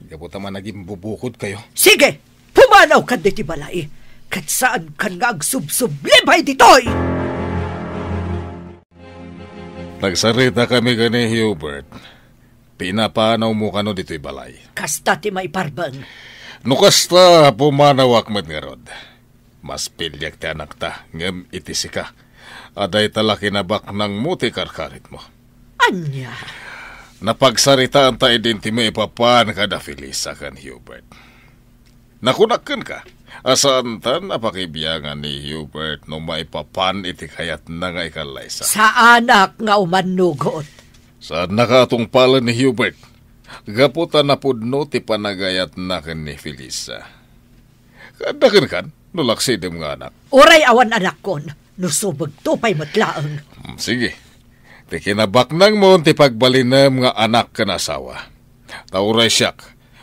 Gapu ta managimbubukodkayo. Sige! Pumanawkan ditoy balay. Ket saankan nga agsubsublibay ditoy! Nagsaritakami ken ni Hubert. Pinapanawmo kano ditoy balay. Kasta ti maiparbeng. No kasta, pumanawak met ngarud. Mas piliek ti anakta, ngem iti sika, a dayta la kinabaknangmo ti karkaritmo. Ania? Napagsaritaanta idin ti maipapan kada Felisa ken Hubert. Nakunak kenka, a saantan a pakibiangan ni Hubert no maipapan iti kayatna nga ikallaysa. Saanak nga umannugot. Saannaka a tungpalen ni Hubert, gapu ta napudno ti panagayatna ken ni Felisa. Kaadda kenkan no laksidem nga anak. Uray awan anakkon, no subegto pay met laeng. Hmm, sige. Ti kinabaknangmo ti pagbalinem nga anak ken asawa. Ta uray siak,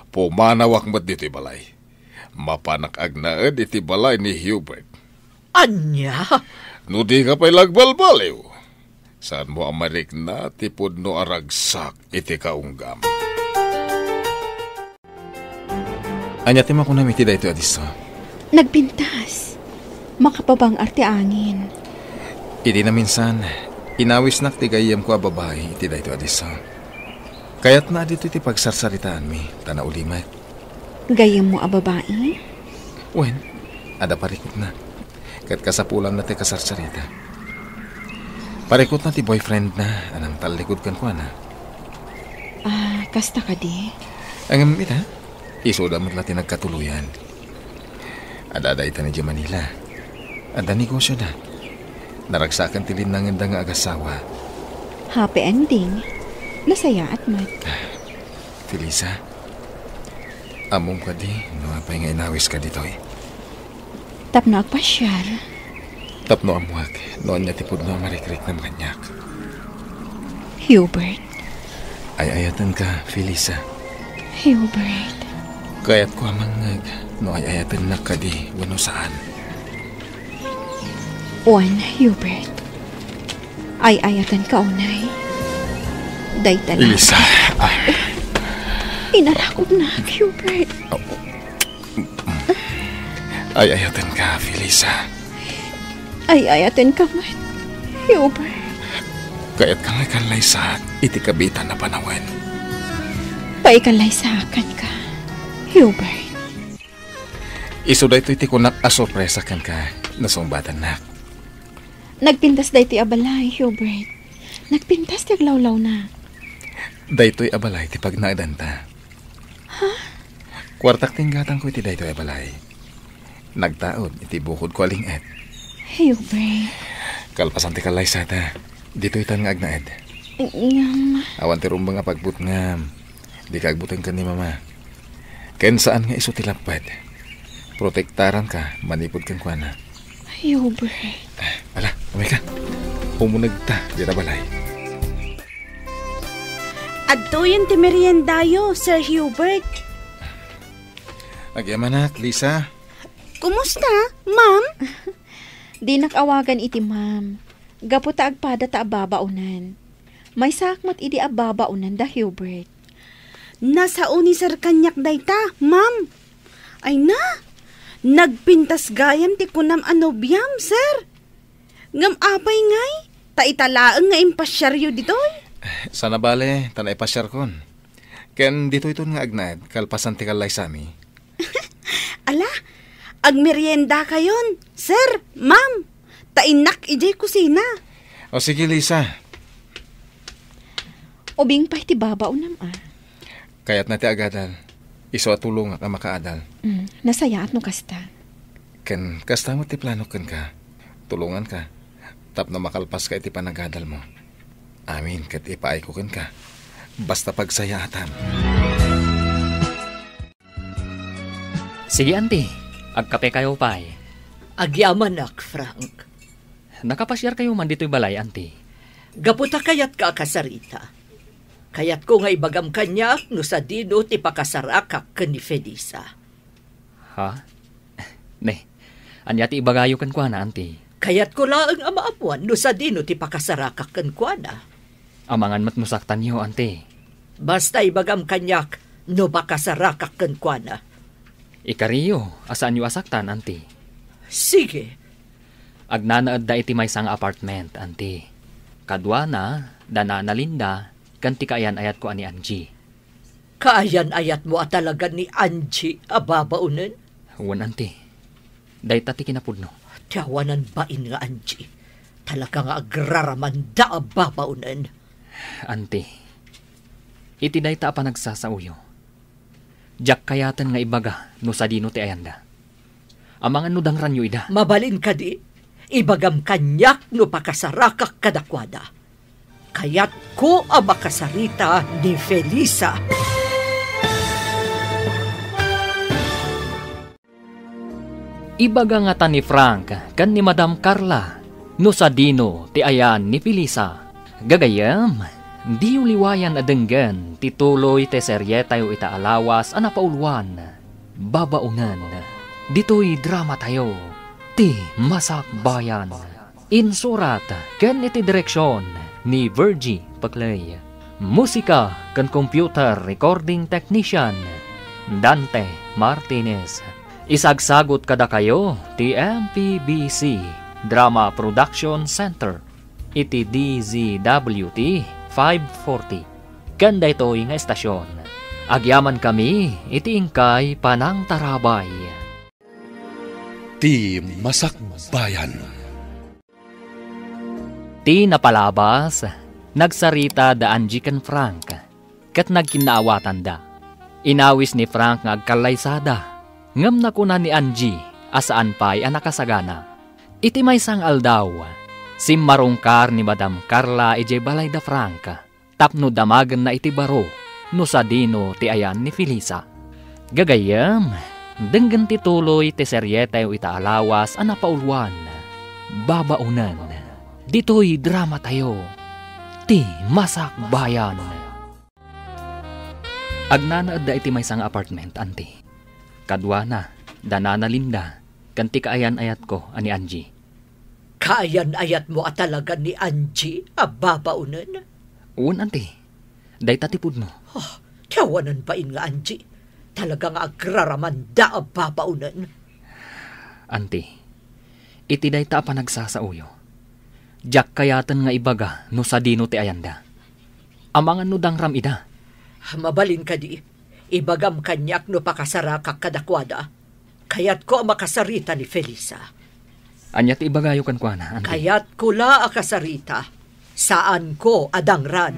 pumanawak met ditoy balay. Mapanak agnaed iti balay ni Hubert. Ania? No dika pay la agbalbaliw, saanmo a marikna ti pudno a ragsak iti kaunggam. Ania ti makunam iti daytoy a disso? Nagpintas. Makapabang-ar ti angin. Idi naminsan, inawisnak ti gayyemko a babai iti daytoy a disso. Kayatna a ditoy ti pagsarsaritaanmi, ta naulimek. Gayyemmo a babai? Wen, adda parikutna. Ket kasapulanna ti kasarsarita. Parikutna ti boyfriendna a nangtallikud kenkuana. Ah, kasta kadi? Ngem ita, isuda met la ti nagkatuloyan. Adda dayta idiay Manila. Adda negosioda. Naragsaken ti linnangenda nga agasawa. Happy ending. Nasayaat met. Felisa, ammom kadi no apay nga inawiska ditoy? Tapno agpasiar. Tapno ammuak no ania ti pudno a marikriknam kaniak. Hubert. Ay-ayatenka, Felisa. Hubert. Kayatko a mangngeg no ay-ayatennak kadi wenno saan. Wen, Hubert. Ay-ayatenka unay. Dayta la. Felisa. Ah. Inarakupnak, Hubert. Ay-ayatenka, Felisa. Ay-ayatenka met, Hubert. Kayatka nga ikallaysaak iti kabiitan a panawen. Paikallaysaak kenka, Hubert. Isu daytoy ti kunak a sorpresa kenka, nasungbatannak. Nagpintas daytoy a balay, Hubert. Nagpintas ti aglawlawna. Daytoy a balay ti pagnaedanta. Ha? Kuartak ti inggatangko iti daytoy a balay. Nagtaud iti bukodko a ling-et. Hubert. Kalpasan ti kallaysata, ditoytan nga agnaed. Ngem. Awan ti rumbeng a pagbutngam. Dika agbuteng ken ni Mama. Ken saan nga isu ti lapped. Protektaranka manipud kenkuana. Hubert. Ala, umay ka. Umunegta dita balay. Adtoyen ti meriendayo, Sir Hubert. Agyamanak, Lisa. Kumusta, ma'am? Dinak awagan iti ma'am. Gapu ta agpada ta ababaonan. Maysaak met idi ababaonan da Hubert. Nasao ni Sir kaniak dayta, ma'am. Ay na, nagpintas gayam ti kunam a nobiam, Sir. Ngem apay ngay, ta ita laeng nga impasiaryo ditoy? Sana bale, ta naipasiarkon. Ken ditoyton nga agnaed, kalpasan ti kallaysami. Ala, agmeriendakayon, sir, ma'am. Ta innak idiay kusina. O sige, Lisa. Ubing pay ti babaonam, a. Kayatna ti agadal. Isu a tulongak a makaadal. Mm, nasayaat no kasta. Ken kasta met ti planok kenka. Tulonganka tapno makalpaska iti panagadalmo. Amin ket ipaayko kenka. Basta pagsayaatam. Sige, Auntie. Agkapekayo pay. Agyamanak, Frank. Nakapasiarkayo man ditoy balay, Auntie? Gapu ta kayatka a kasarita. Kayatko nga ibagam kaniak no sadino ti pakasarakak ken ni Felisa. Ha? Ne, ania ti ibagayo kenkuana, Auntie? Kayatko laeng a maammuan no sadino ti pakasarakak kenkuana. Amangan met no saktanyo, Auntie. Basta ibagam kaniak no pakasarakak kenkuana. Ikariyo a saanyo a saktan, Auntie. Sige. Agnanaedda iti maysa nga apartment, Auntie. Kaduana, da Nana Linda, ken ti kaayan-ayatko a ni Angie. Kaayan-ayatmo a talaga ni Angie a babaonen? Wen, Auntie. Dayta ti kinapudno. Ti awanan bain nga Angie. Talaga nga agraramanda a babaonen. Auntie, iti dayta a panagsasaoyo, diak kayaten nga ibaga no sadino ti ayanda. Amangan no dangranyo ida. Mabalin kadi? Ibagam kaniak no pakasarakak kadakuada. Kayatko a makasarita ni Felisa. Ibaga ngata ni Frank ken ni Madam Carla no sadino ti ayan ni Felisa. Gagayyem, diyo liwayan a denggen ti tuloy ti serietayo ita a lawas a napauluan, Babaonen, ditoy dramatayo, Ti Masakbayan. Insurat ken iti direksion ni Virgie Paclay. Musika ken computer recording technician, Dante Martinez. Isagsagut kadakayo ti M P B C Drama Production Center iti D Z W T five forty ken daytoy nga estasion. Agyamankami iti inkay panangtarabay. Ti Masakbayan. Ti napalabas, nagsarita da Angie ken Frank, ket nagkinnaawatanda. Inawis ni Frank nga agkallaysada, ngem nakuna ni Angie a saan pay a nakasagana. Iti maysa nga aldaw, simmarungkar ni Madam Carla idiay balay da Frank tapno damagenna iti baro no sadino ti ayan ni Felisa. Gagayyem, denggen ti tuloy ti serietayo ita a lawas a napauluan, Babaonen, ditoy dramatayo, Ti Masakbayan. Agnanaedda iti maysa nga apartment, Auntie. Kaduana, da Nana Linda, ken ti kaayan-ayatko a ni Angie. Kaayan-ayatmo a talaga ni Angie a babaonen? Wen, Auntie. Dayta ti pudno. Ah, ti awanan bain nga Angie. Talaga nga agraramanda a babaonen. Auntie, iti dayta a panagsasaoyo, diak kayaten nga ibaga no sadino ti ayanda. Amangan no dangram ida. Mabalin kadi, ibagam kaniak no pakasarakak kadakuada. Kayatko a makasarita ni Felisa. Ania ti ibagayo kenkuana, Auntie? Kayatko la a kasarita. Saanko a dangran.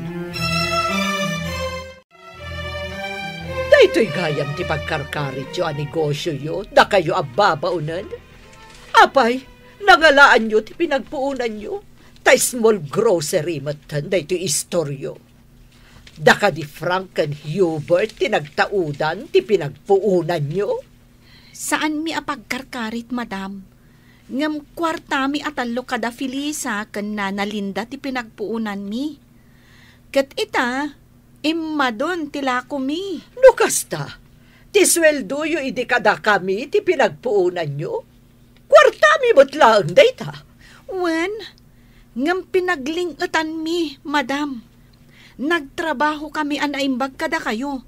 Daytoy gayam ti pagkarkarityo a negosioyo, dakayo a babaonen. Apay, nangalaanyo ti pinagpuonanyo, ta small grocery metten daytoy istoryo. Da kadi Frank ken Hubert ti nagtaudan ti pinagpuonanyo? Saanmi a pagkarkarit, madam. Ngem kuartami a tallo kada Felisa ken Nana Linda ti pinagpuonanmi. Ket ita, immadon ti lakomi. No kasta, ti sueldoyo idi kadakami ti pinagpuonanyo? Kuartami met laeng dayta. Wen, ngem pinagling-etanmi, madam. Nagtrabahokami a naimbag kadakayo.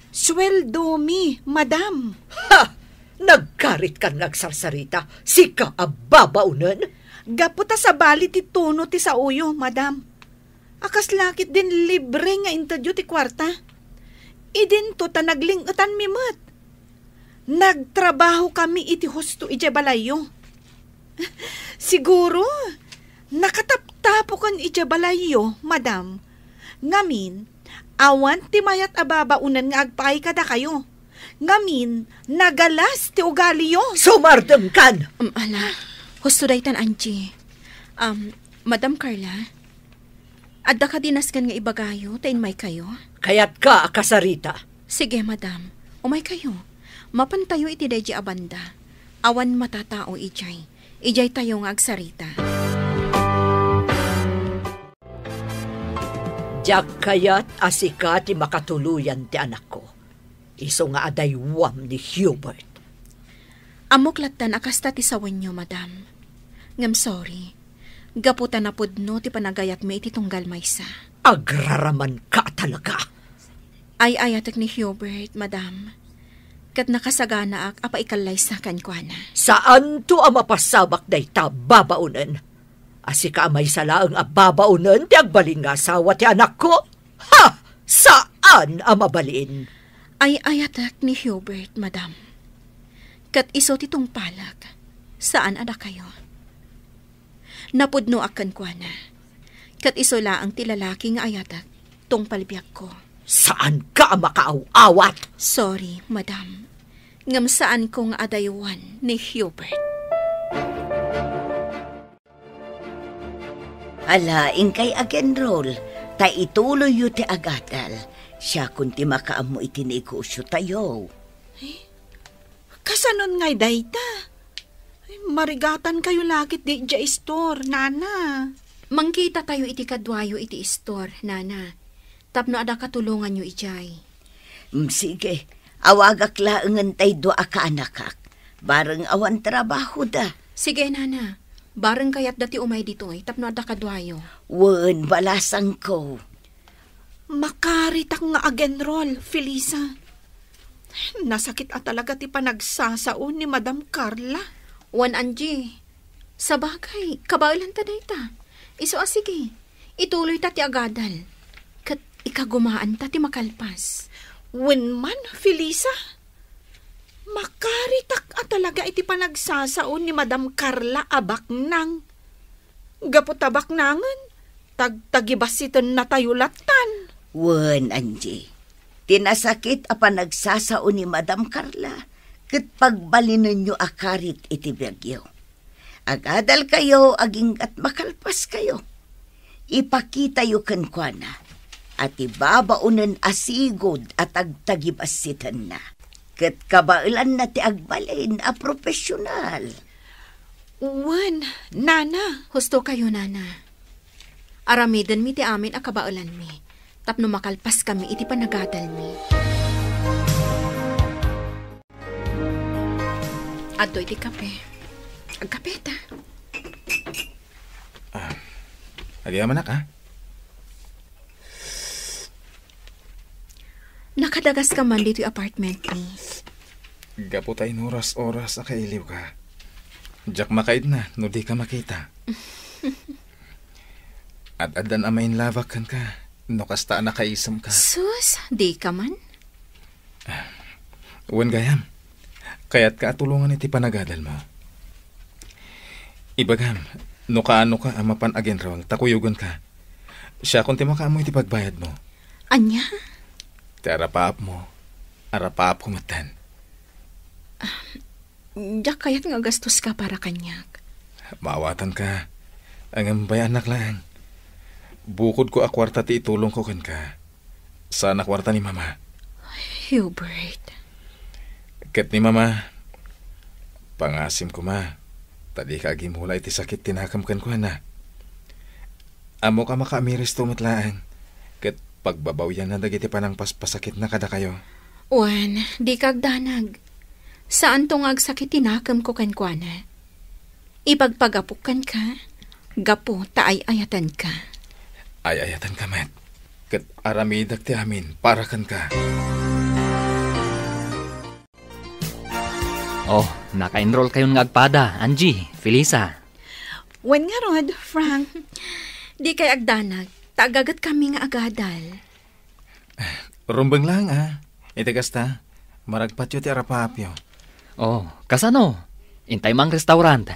Sueldomi, madam. Ha! Nagkaritkan nga agsarsarita, sika a babaonen? Gapu ta sabali ti tono ti saoyo, madam. A kasla ketdin libre nga intedyo ti kuarta. Idinto ta nagling-etanmi met. Nagtrabahokami iti husto idiay balayyo. Siguro, nakataptapoken idiay balayyo, madam. Ngamin, awan ti mayat a babaonen nga agpaay kadakayo. Ngamin, nagalas ti ugaliyo. Sumardengkan! Um, ala, husto daytan, Angie. Um, Madam Carla, Adda kadi nasken nga ibagayo ta inmaykayo? Kayatka a kasarita? Sige, madam. Umaykayo. Mapantayo iti daydi a banda. Awan matatao idiay. Idiaytayo nga agsarita. Diak kayat a sika ti makatuloyan ti anakko, isu nga adaywam ni Hubert. Ammok lattan a kasta ti sawenyo, madam. Ngem sorry, gapu ta napudno ti panagayatmi iti tunggal maysa. Agraramanka talaga. Ay-ayatek ni Hubert, madam. Ket nakasaganaak a paikallaysa kenkuana. Saanto a mapasabak dayta babaonen. A sika a maysa laeng a babaonen ti agbalin nga asawa ti anakko? Ha! Saan a mabalin! Ay-ayatek ni Hubert, madam. Ket isu ti tungpalek, saan a dakayo. Napudnoak kenkuana. Ket isu laeng ti lalaki nga ayatek, tungpal biagko. Saanka a makaaw-awat! Sorry, madam. Ngem saanko nga adaywan ni Hubert. Ala, inkay ag-enroll, ta ituloyyo ti agadal. Siakon ti makaammo iti negosyotayo. Eh, kasanon ngay dayta? Ay, marigatankayo la ket diay store, nana. Mangkitatayo iti kaduayo iti store, nana. Tapno adda katulonganyo idiay. Mm, sige. Awagak laengen tay dua a kaanakak. Bareng awan trabahoda. Sige, nana. Bareng kayatda ti umay ditoy tapno adda kaduayo. Wen, balasangko. Makaritak nga ag-enroll, Felisa. Nasakit a talaga ti panagsasao ni Madam Carla. Wen, Angie. Sabagay, kabaelanta dayta. Isu a sige. Ituloyta ti agadal, ket ikagumaanta ti makalpas. Wen man, Felisa, makaritak a talaga iti panagsasao ni Madam Carla a baknang. Gapu ta baknangen, tagtagibassitennatayo lattan. Wen, Angie, ti nasakit a panagsasao ni Madam Carla ket pagbalinenyo a karit iti biagyo. Agadalkayo agingga't makalpaskayo. Ipakitayo kenkuana a ti babaonen a sigud a tagtagibassitenna ket kabaelanna ti agbalin a profesional. Wen, nana. Husto kayo, nana. Aramidenmi ti amin a kabaelanmi tapno makalpaskami iti panagadalmi. Adtoy ti kape. Agkapeta. Ah, agyamanak, ah. Nakadagaska man ditoy apartment mi. Gapu ta inuras-oras a kailiwka. Diak makaidna no dika makita. Ad-addan a mainlabak kenka no kasta a nakaisemka. Sus, dika man. Wen gayam, kayatka a tulongan iti panagadalmo. Ibagam, no kaanoka a mapan aginrong ta kuyogenka, siakon ti makaammo iti pagbayadmo. Ania? Ti arapaapmo, arapaapko metten. Diak kayat nga agastoska para kaniak. Maawatanka. Ngem bay-annak laeng. Bukodko a kuarta ti itulongko kenka. Saan a kuarta ni Mama. Hubert. Ket ni Mama, pangasim koma, ta dika agimula iti sakit ti nakem kenkuana. Ammok a makaamiristo met laeng, ket pagbabawianna dagiti panangpaspasakitna kadakayo. Wen, dika agdanag. Saanto nga agsakit ti nakemko kenkuana. Ipagpagapok kenka, gapu ta ay-ayatenka. Ay-ayatenka met, ket aramidek ti amin para kenka. Oh, naka-enroll kayon nga agpada, Angie, Felisa. Wen ngarud, Frank. Dikay agdanag, ta agaget kami nga agadal. Rumbeng laeng, a. Iti kasta, maragpatyo ti arapaapyo. Oh, kasano? Intay mang restaurant.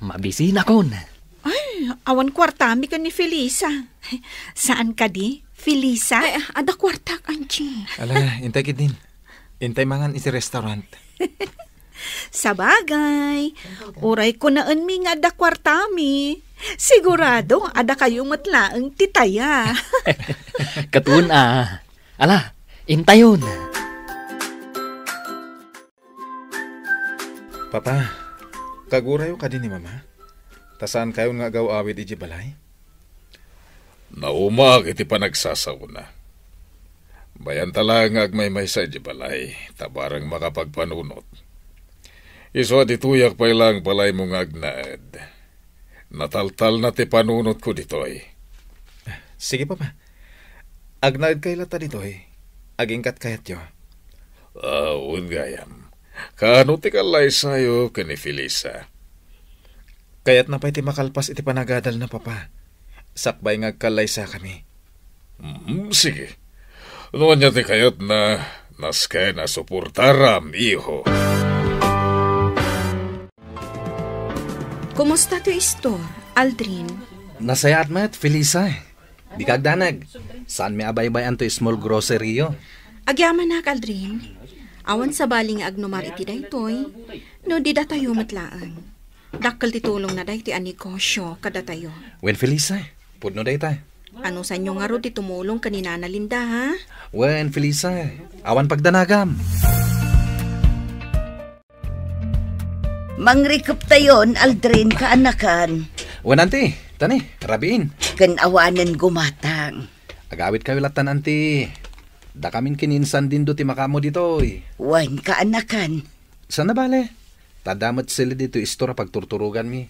Mabisinakon. Ay, awan kuartami ken ni Felisa. Saan kadi, Felisa? Ay, adda kuartak, Angie. Ala, intay ketdin. Intay mangan iti restaurant. Sabagay, uray kunaenmi nga adda kuartami. Sigurado, adda kayo met laeng ti taya. Katun a. Ala, intayon. Papa, kagurayo kadi ni Mama? Ta saankayon nga agaw-awid idiay balay? Naumaak iti panagsasaona. Mayanta laeng nga agmaymaysa idiay balay, ta bareng makapagpanunot. Isu a ditoyak pay laeng balaymo nga agnaed. Nataltalna ti panunotko ditoy. Sige, Papa. Agnaedkayo latta ditoy. Aginggat kayatyo. Ah, wen gayam. Kaano ti kallaysayo ken ni Felisa? Kayatna pay ti makalpas iti panagadalna, Papa. Sakbay nga agkallaysakami. Mm, sige. No ania ti kayatna, nasken a suportaram, iho. Kumusta ti istor, Aldrin? Nasayaat met, Felisa. Dika agdanag. Saanmi a baybay-an toy small grocery-yo. Agyamanak, Aldrin. Awan sabali nga agnumar iti daytoy, no di datayo met laeng. Dakkel ti tulongna daytoy a negosio kadatayo. Wen, Felisa, pudno dayta. Anusanyo ngarud ti tumulong ken ni Nana Linda, ha? Wen, Felisa, awan pagdanagam. Mangrikeptayon, Aldrin, kaanakan. Wen, anti, tani, rabiin. Ken awanen gumatang. Agawidkayo lattan, anti. Dakamin ken ni Insan Dindo ti makaammo ditoy. Wen, kaanakan. Saan a bale? Ta adda met sili ditoy istor a pagturturoganmi.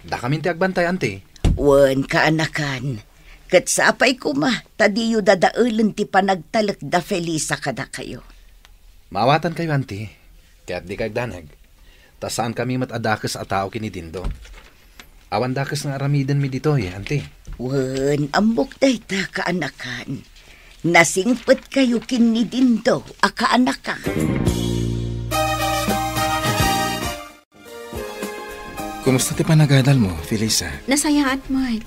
Dakamin ti agbantay, anti. Wen, kaanakan. Ket sapay koma, ta diyo dadaelen ti panagtalek da Felisa kadakayo. Maawatankayo, anti. Ket dika agdanag. Ta saankami met a dakes a tao ken ni Dindo. Awan dakes nga aramidenmi ditoy, anti. Wen, ammok dayta, kaanakan. Nasingpetkayo ken ni Dindo a kaanakan. Kumusta ti panagadalmo, Felisa? Nasayaat met.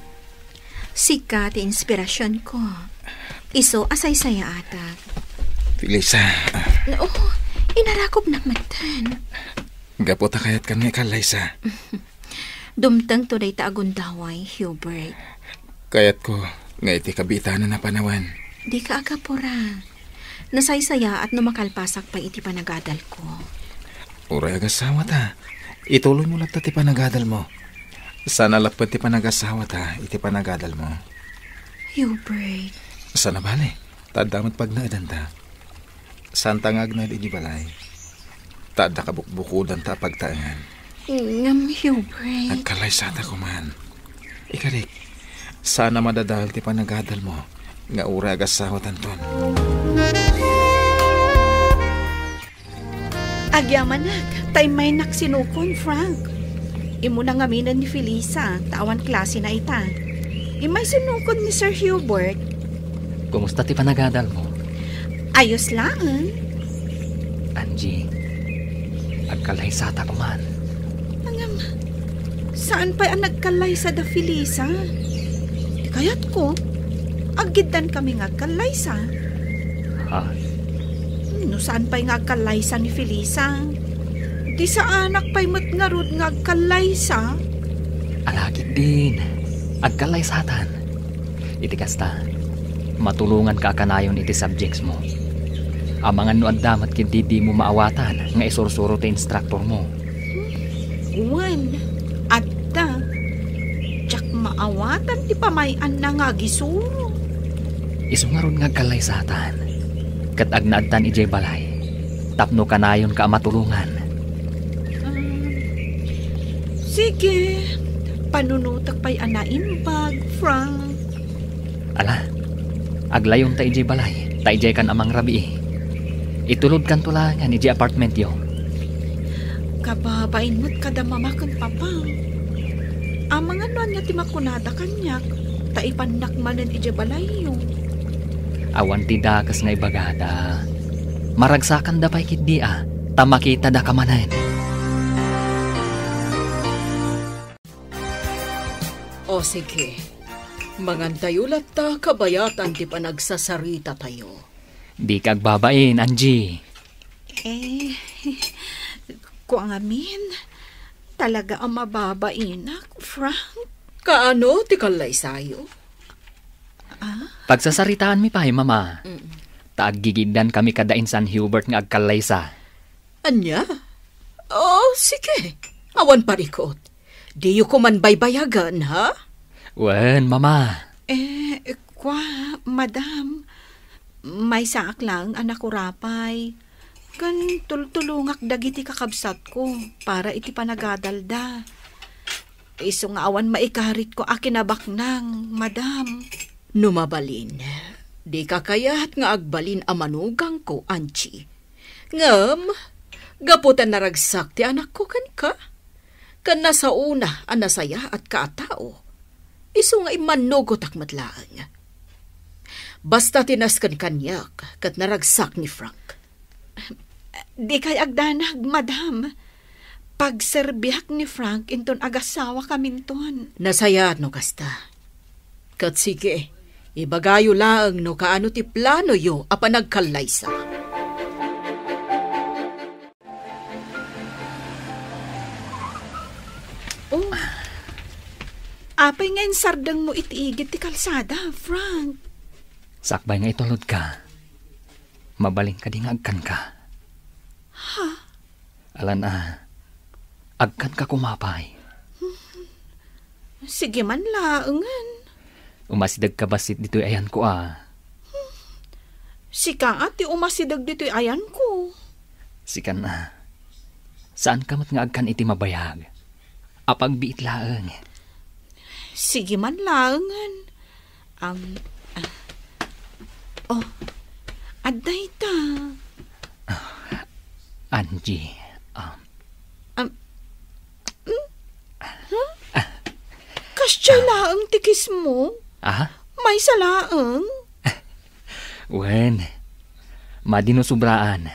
Sika ti inspirasionko. Isu a saysayaatak. Felisa, ah. Oo, inarakobnak metten. Gapu ta kayatkan nga ikallaysa. Dumtengto dayta a gundaway, Hubert. Kayatko nga iti kabitanan a panawen. Dika agapura. Nasaysayaat no makalpasak pay iti panagadalko. Uray agasawata, ituloymo latta ti panagadalmo. Saan a lapped ti panagasawata iti panagadalmo. Hubert. Saan a bale, ta adda met pagnaedanta. Saanta nga agnaed idiay balay. Ta adda kabukbukodanta a pagtaengan. Ngem, Hubert. Agkallaysata koman. Ikarik, saan a madadael ti panagadalmo nga uray agasawatanton. Agyamanak, ta immaynak sinukon, Frank. Immuna ngaminen ni Felisa, ta awan klasena ita. Immay sinukon ni Sir Hubert. Kumusta ti panagadalmo? Ayos laeng. Angie, agkallaysata koman. Ngem, saan pay a nagkallaysa da Felisa? Ti kayatko, aggiddankami nga agkallaysa. Ha? No saan pay nga agkallaysa ni Felisa, di saanak pay met ngarud nga agkallaysa? Alagidin, agkallaysatan. Iti kasta, matulonganka a kanayon iti subjectsmo. Amangan no adda met ket dimo maawatan nga isursuro ti instructormo. Wen, adda. Diak maawatan ti pamay-anna nga agisuro. Isu ngarud nga agkallaysatan, ket agnaedtan idiay balay tapno kanayonka a matulongan. Ah, sige, panunotek pay a naimbag, Frank. Ala, aglayonta idiay balay, ta idiaykan a mangrabii. Itulodkanto laengen idiay apartmentyo. Kababain met kada mama ken papa. Amangan no ania ti makunada kaniak, ta ipannak manen idiay balayyo. Awan ti dakes nga ibagada. Maragsakanda pay ketdi a, ta makitadaka manen. O sige, mangantayo latta kabayatan ti panagsasaritatayo. Dika agbabain, Angie. Eh, kua ngamin, talaga a mababainak, Frank. Kaano ti kallaysayo? Ah? Pagsasaritaanmi pay, Mama. Mm. Ta aggigiddan kami kada insan Hubert nga agkallaysa. Ania? Oh, sige. Awan parikot. Diyo koman baybayagan, ha? Wen, Mama. Eh, kwa, Madam, maysaak laeng a nakurapay. Ken tultulongak dagiti kakabsatko para iti panagadalda. Isu nga awan maikaritko a kinabaknang, Madam. No mabalin, dika kayat nga agbalin a manugangko, Angie. Ngem, gapu ta naragsak ti anakko kenka, ken nasaona a nasayaatka a tao, isu nga immannugotak met laeng. Basta ti nasken kaniak ket naragsak ni Frank. Dikay agdanag, Madam. Pagserbiak ni Frank inton agasawakaminton. Nasayaat no kasta. Ket sige, ibagayo laeng no kaano ti planoyo a panagkallaysa. Oh, apay nga insardengmo iti igid ti kalsada, Frank? Sakbay nga itulodka, mabalin kadi nga agkanka? Ha? Alan a, agkanka koma pay. Sige man laengen. Umasidegka bassit ditoy ayanko a. Sika a ti umasideg ditoy ayanko. Sikan a. Saanka met nga agkan iti mabayag. Apagbiit laeng. Sige man laengen. Am, ah. Oh, adda ita. Angie, um, Am, hmm? Huh? Kasdiay laeng ti kiss mo? Ah? Maysa laeng? Wen, madi no sobraan.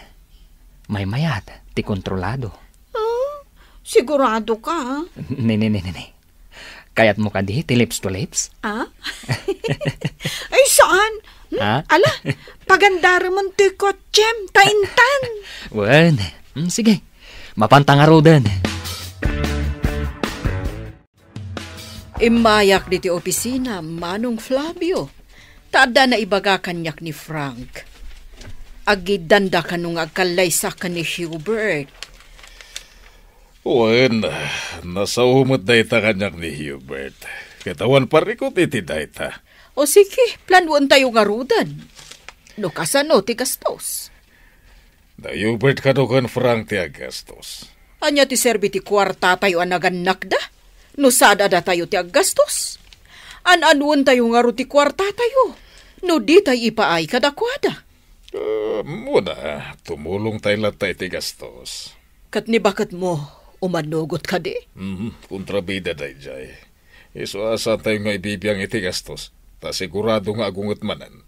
Maymayat ti kontrolado. Ah, sigurado ka? Ne, ne, ne, ne, ne. Kayatmo kadi ti lips to lips? Ah? Ay, saan? Hmm? Ah? Ala, pagandaremon toy kotsem, ta intan. Wen, mm, sige. Mapanta ngaruden. Immayak ditoy opisina, Manong Flavio. Ta adda naibaga kaniak ni Frank. Aggiddanda kano nga agkallaysa ken ni Hubert. Wen, nasao met dayta kaniak ni Hubert. Ket awan parikut iti dayta. O sige, planoentayo ngaruden. No kasano ti gastos? Da Hubert kano ken Frank ti aggastos. Ania ti serbi ti kuartatayo a nagannakda? No sada datayo ti aggastos? An-anuentayo ngarud ti kuartatayo? No ditay ipaay kadakuada? Ah, muna, tumulongtay latta iti gastos. Ket ni baketmo, umanugot kadi? Mhm, kontrabida daydiay. Isu a saantayo nga ibibiang iti gastos, ta sigurado nga agunget manen.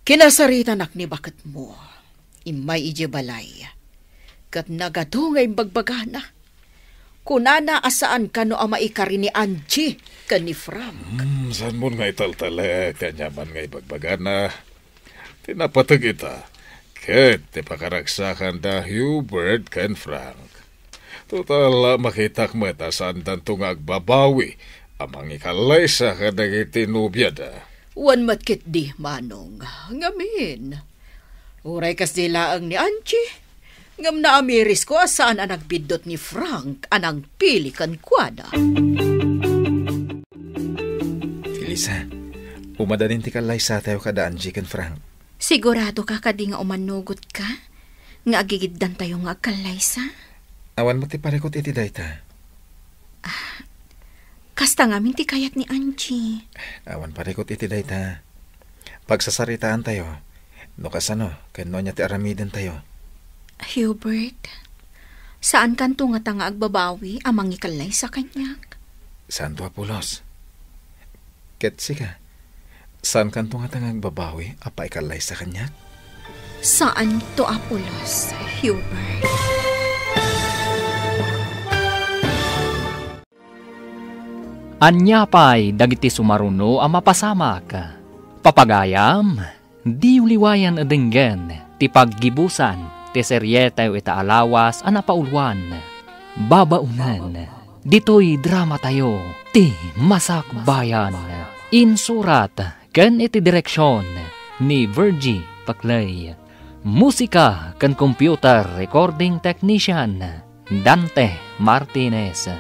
Kinasaritanak ni baketmo. Immay idiay balay. Ket nagadu nga imbagbagana. Kunana a saan kano a maikari ni Angie ken ni Frank. Hmm, saanmon nga italtalek ti aniaman nga ibagbagana? Ti napateg ita, ket ti pakaragsakan da Hubert ken Frank. Total, makitak met a saandanto nga agbabawi a mangikallaysa kadagiti nobiada. Wen met ketdi, Manong. Ngamin, uray kasdi laeng ni Angie, ngem naamirisko a saan a nagbiddut ni Frank a nangpili kenkuana. Felisa, umadanin ti kallaysatayo kada Angie ken Frank. Sigurado ka kadi nga umanugot ka nga agigiddantayo nga agkallaysa? Awan met ti parikut iti dayta. Ah, kasta ngamin ti kayat ni Angie. Awan parikut iti dayta. Pagsasaritaantayo no kasano ken no ania ti aramidentayo. Hubert, saankanto ngata nga agbabawi a mangikallaysa kaniak? Saanto a pulos. Ket sika, saankanto ngata nga agbabawi a paikallaysa kaniak? Saanto a pulos, Hubert. Ania pay dagiti sumaruno a mapasamak? Papagayam, diyo liwayan a denggen ti paggibusan ti serietayo ita a lawas a napauluan, Babaonen, ditoy dramatayo. Ti Masakbayan. Insurat ken iti direksion ni Virgie Paclay. Musika ken computer recording technician, Dante Martinez.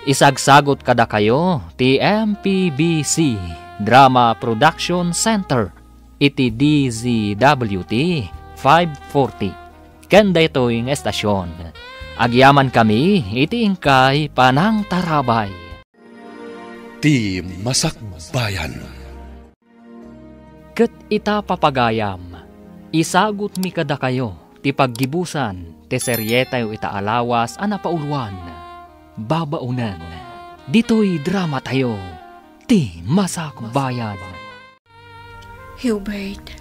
Isagsagut kadakayo ti M P B C Drama Production Center iti D Z W T five forty. Ken daytoy nga estasion, agyamankami iti inkay panangtarabay. Ti Masakbayan. Ket ita, papagayam, isagutmi kadakayo ti paggibusan ti serietayo ita a lawas a napauloan, babaonen ditoy dramatayo, Ti Masakbayan. Hubert,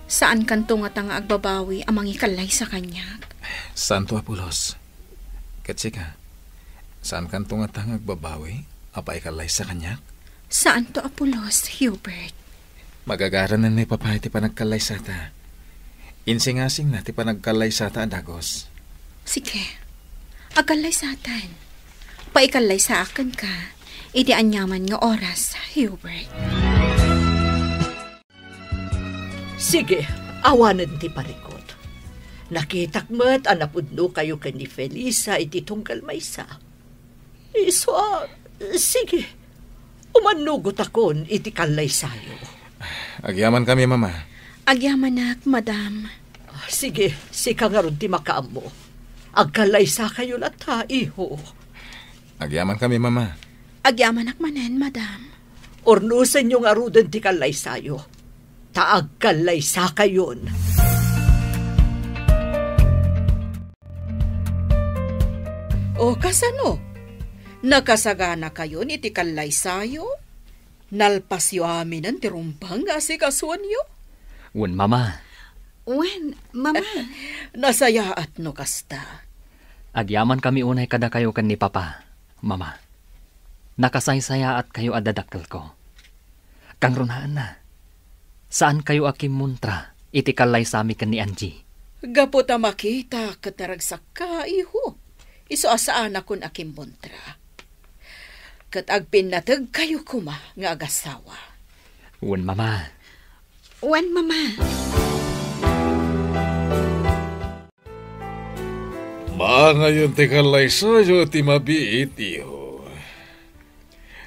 saankanto ngata nga agbabawi a mangikallaysa kaniak? Saanto a pulos. Ket sika, saankanto ngata nga agbabawi a paikallaysa kaniak? Saanto a pulos, Hubert. Magagaranen ni Papa iti panagkallaysata. Insingasingna ti panagkallaysata a dagus. Sige, agkallaysatan. Paikallaysaak kenka iti aniaman nga oras, Hubert. Sige, awanen ti parikut. Nakitak met a napudnokayo ken ni Felisa iti tunggal maysa. Isu a, sige, umannugotakon iti kallaysayo. Agyamankami, Mama. Agyamanak, Madam. Sige, sika ngarud ti makaammo. Agkallaysakayo latta, iho. Agyamankami, Mama. Agyamanak manen, Madam. Urnosenyo ngaruden ti kallaysayo, ta agkallaysakayon. O, kasano? Nakasaganakayon iti kallaysayo? Nalpasyo aminen ti rumbeng nga asikasuenyo? Wen, Mama. Wen, Mama. Nasayaat no kasta. Agyamankami unay kadakayo ken ni Papa, Mama. Nakasaysayaatkayo a dadakkelko. Kangrunaenna, saankayo a kimmuntra iti kallaysami ken ni Angie. Gapu ta makita ket naragsakka, iho, isu a saanakon a kimmuntra. Ket agpinnategkayo koma nga agasawa. Wen, Mama. Wen, Mama. Mangayon ti kallaysayo ti mabiit, iho.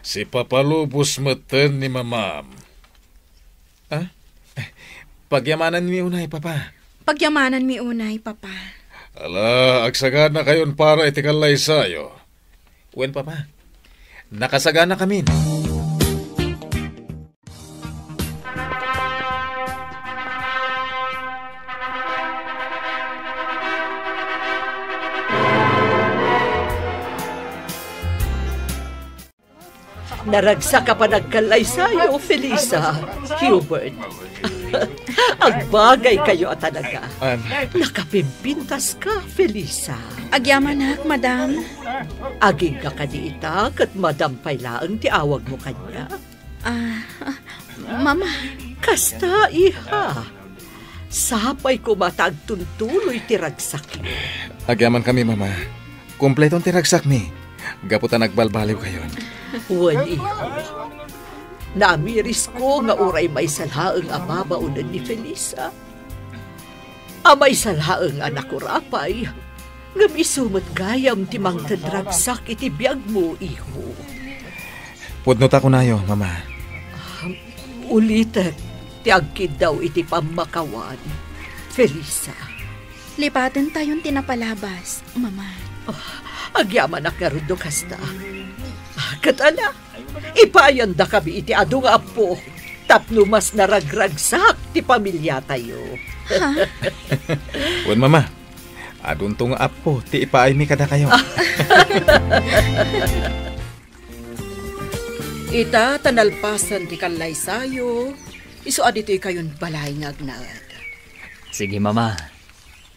Si Papa Lubos metten ni Mamam. Ah? Pagyamananmi unay, Papa. Pagyamananmi unay, Papa. Ala, agsaganakayon para iti kallaysayo. Wen, Papa. Nakasaganakamin. Naragsak a panagkallaysayo, Felisa, Hubert. Agbagaykayo a talaga. Am. Nakapimpintaska, Felisa. Agyamanak, Madam. Agingga kadi ita, ket Madam pay laeng ti awagmo kaniak. Ah, ah, Mama. Kasta, iha. Sapay koma ta agtuntuloy ti ragsakyo. Agyamankami, Mama. Kompleton ti ragsakmi. Gapu ta nagbalbaliwkayon. Wen, iho. Naamirisko nga uray maysa laeng a babaonen ni Felisa. A maysa laeng a nakurapay, ngem isu met gayam ti mangted ragsak iti biagmo, iho. Pudno ta kunayo, Mama. Ah, ulitek ti agkiddaw iti pammakawan, Felisa. Lipatentayon ti napalabas, Mama. Ah, agyamanak ngarud no kasta. Ah, ket ala, ipaayandakami iti adu nga appo tapno mas naragragsak ti pamiliatayo. Ha? Wen, Mama, adunto nga appo ti ipaaymi kadakayo. Ita ta nalpasen ti kallaysayo, isu a ditoykayon balay nga agnaed. Sige, Mama.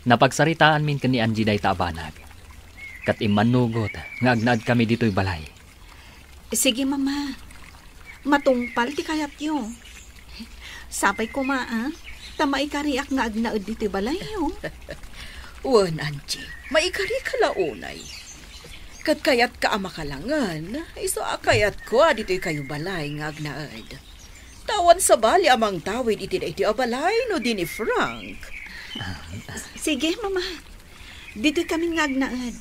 Napagsaritaanmin ken ni Angie dayta a banag. Ket immannugot nga agnaedkami ditoy balay. Sige, Mama. Matungpal ti kayatyo. Sapay koma, a, ta maikariak nga agnaed ditoy balayyo. Wen, Angie, maikarika la unay. Ket kayatka a makalangen, isu a kayatko a ditoy kayo balay nga agnaed. Ta awan sabali a mangtawid iti daytoy a balay no di ni Frank. Sige, Mama. Ditoy kami nga agnaed.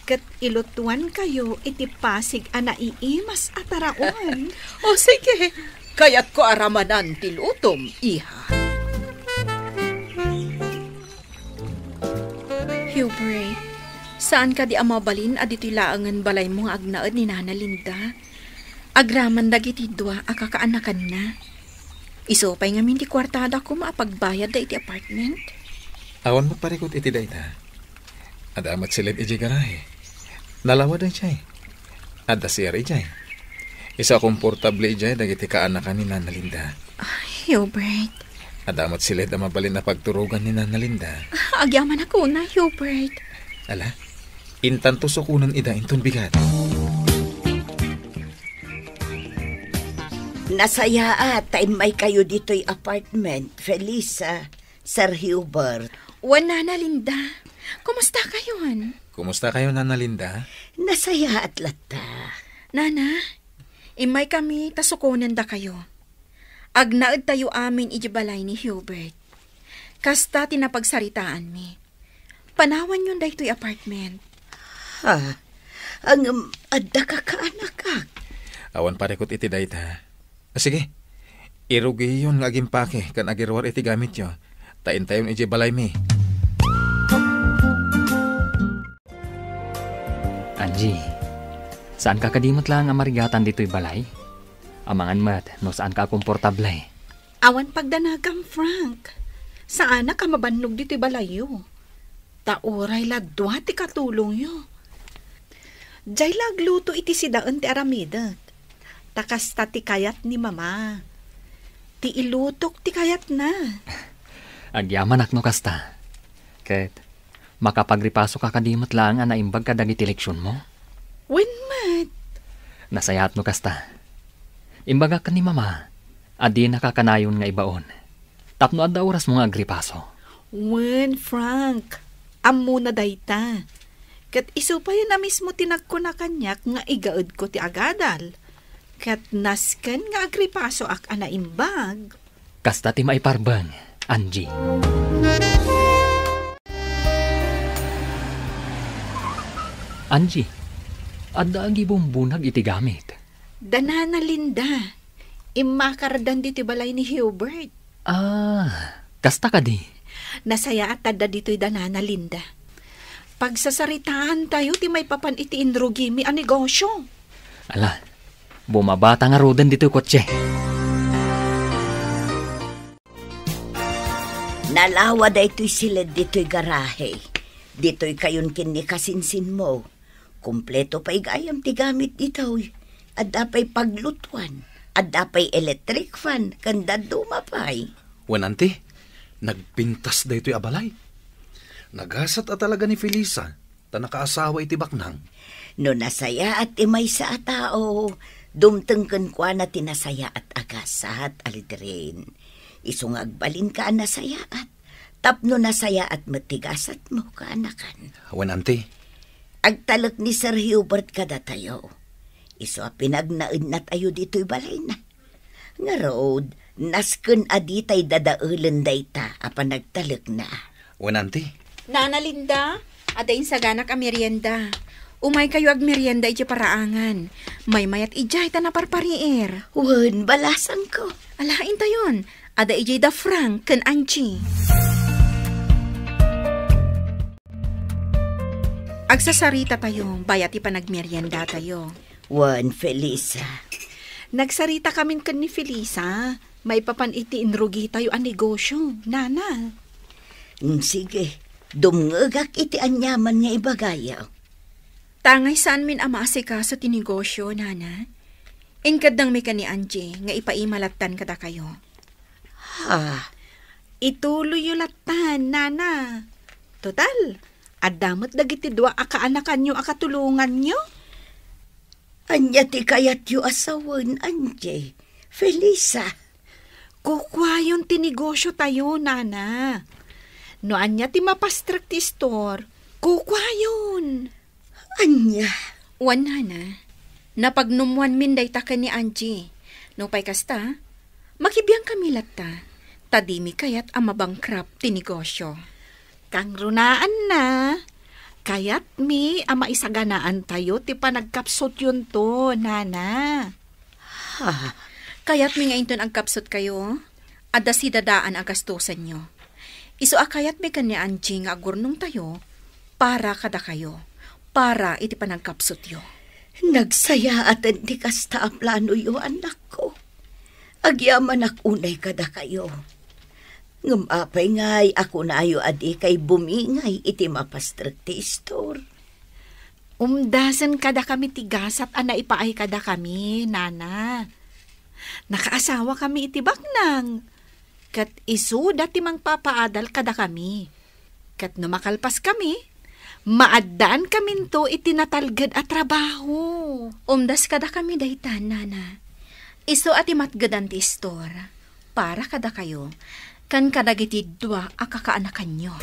Ket ilutuan kayo iti pasig a naiimas a taraon. O sige, kayatko a ramanan ti lutom, iha. Hubert, saan kadi a mabalin a ditoy laengen balaymo nga agnaed ni Nana Linda? Agraman dagiti dua a kakaanakanna. Isu pay ngamin ti kuartada koma a pagbayadda iti apartment. Awan met parikut iti dayta. Adda met siled idiay garahe. Nalawa daydiay. Adda C R idiay. Isu a komportable idiay dagiti kaanakan ni Nana Linda. Ah, Hubert. Adda met siled a mabalin a pagturogan ni Nana Linda. Ah, agyamanak unay, Hubert. Ala, intanto sukonen ida inton bigat. Nasayaat ta immaykayo ditoy apartment, Felisa, Sir Hubert. Wen, Nana Linda. Kumusta kayon? Kumusta kayo, Nana Linda? Nasayaat latta. Nana, immaykami ta sukonendakayo. Agnaedtayo amin idiay balay ni Hubert. Kasta ti napagsaritaanmi. Panawanyon daytoy apartment. Ha? Ngem adda kakaanakak. Awan parikut iti dayta. Sige, irugiyon nga agimpake ken agiruar iti gamityo, ta intayon idiay balaymi. Angie, saanka kadi met laeng a marigatan ditoy balay? Amangan met no saanka a komportable. Awan pagdanagam, Frank. Saanak a mabannog ditoy balayyo. Ta uray la dua ti katulongyo. Diay la agluto iti sidaen ti aramidek. Ta kasta ti kayat ni Mama. Ti ilutok ti kayatna. Agyamanak no kasta. Ket makapagripasoka kadi met laeng a naimbag kadagiti leksionmo? Wen met. Nasayaat no kasta. Imbagak ken ni Mama a dinaka kanayon nga ibaon tapno adda orasmo nga agripaso. Wen, Frank, ammona dayta. Ket isu pay a mismo ti nagkuna kaniak nga igaedko ti agadal. Ket nasken nga agripasoak a naimbag. Kasta ti maiparbeng, Angie. Angie, adda agibumbunag iti gamit. Da Nana Linda, immakardan ditoy balay ni Hubert. Ah, kasta kadi? Nasayaat adda ditoy da Nana Linda. Pagsasaritaantayo ti maipapan iti inrugimi a negosyo. Ala, bumabata ngaruden ditoy kotse. Nalawa daytoy siled ditoy garahe. Ditoy kayon ken ni kasinsinmo. Kompleto pay gayam ti gamit ditoy. Adda pay paglutuan, adda pay electric fan, ken dadduma pay. Wen, anti, nagpintas daytoy a balay. Nagasat a talaga ni Felisa ta nakaasawa iti baknang. No nasayaat ti maysa a tao, dumteng kenkuana ti nasayaat a gasat, Aldrin. Isu nga agbalinka a nasayaat, tapno nasayaat met ti gasatmo, kaanakan. Wen, anti. Agtalek ni Sir Hubert kadatayo. Isu a pinagnaednatayo ditoy balayna. Ngarud, nasken a ditay dadaelen dayta a panagtalekna. Wen, anti. Nana Linda, adda insaganak a merienda. Umaykayo agmerienda idiay paraangan. Maymayat idiay ta naparpariir. Wen, balasangko. Ala, intayon. Adda idiay da Frank ken Angie. Agsasarita tayo, bayat ti panagmerienda tayo. Wen, Felisa. Nagsarita kamin ken ni Felisa, maipapan iti inrugitayo a negosyo, Nana. Mm, sige, dumngegak iti aniaman nga ibagayo. Tangay saanmin a maasikaso ti negosyo, Nana. Inkeddengmi ken ni Angie nga ipaima lattan kadakayo. Ha? Ituloyyo lattan, Nana. Total, adda met dagiti dua a kaanakanyo a katulonganyo. Ania ti kayatyo a sawen, Angie? Felisa. Kukuayon ti negosyo tayo, Nana. No ania ti mapastrek ti istor, kukuayon. Ania? Wen, nana. Napagnumwanmin dayta ken ni Angie. Nupay kasta, makibiangkami latta, ta dimi kayat a mabankrupt ti negosyo. Kangrunaanna, kayatmi a maisaganaantayo ti panagkapsutyonto, nana. Ha? Kayatmi nga inton agkapsutkayo, adda sidadaan a gastusenyo. Isu a kayatmi ken ni Angie nga agurnongtayo para kadakayo, para iti panagkapsutyo. Nagsayaaten ti kasta a planoyo, annakko. Agyamanak unay kadakayo. Ngem apay ngay a kunayo a dikay bumingay iti mapastrek ti istor? Umdasen kadakami ti gasat a naipaay kadakami, nana. Nakaasawakami iti baknang, ket isuda ti mangpapaadal kadakami. Ket no makalpaskami, maaddaankaminto iti natalged a trabaho. Umdas kadakami dayta, nana. Isu a ti matgedan ti istor para kadakayo ken kadagiti dua a kakaanakanyo.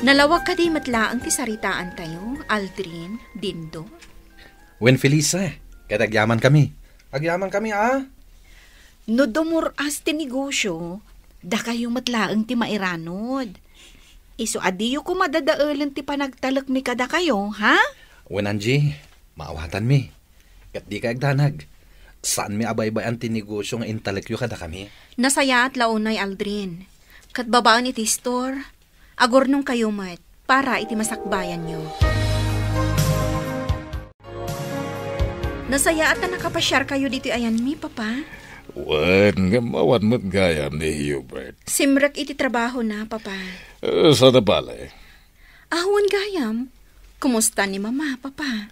Nalawag kadi met laeng ti saritaantayo, Aldrin, Dindo? Wen, Felisa, ket agyamankami. Agyamankami, a? No dumur-as ti negosyo, dakayo met laeng ti mairanod. Isu a diyo koma dadaelen ti panagtalekmi kadakayo, ha? Wen, Angie, maawatanmi. Ket dikay agdanag. Saanmi a baybay-an ti negosyo nga intalekyo kadakami. Nasayaat la unay, Aldrin. Ket babaen iti istor, agurnongkayo met para iti masakbayanyo. Nasayaat a nakapasiarkayo ditoy ayanmi, Papa. Wen, ngem awan met gayam ni Hubert. Simrek iti trabahona, Papa. Eh, saan a bale? Awan gayam. Kumusta ni Mama, Papa?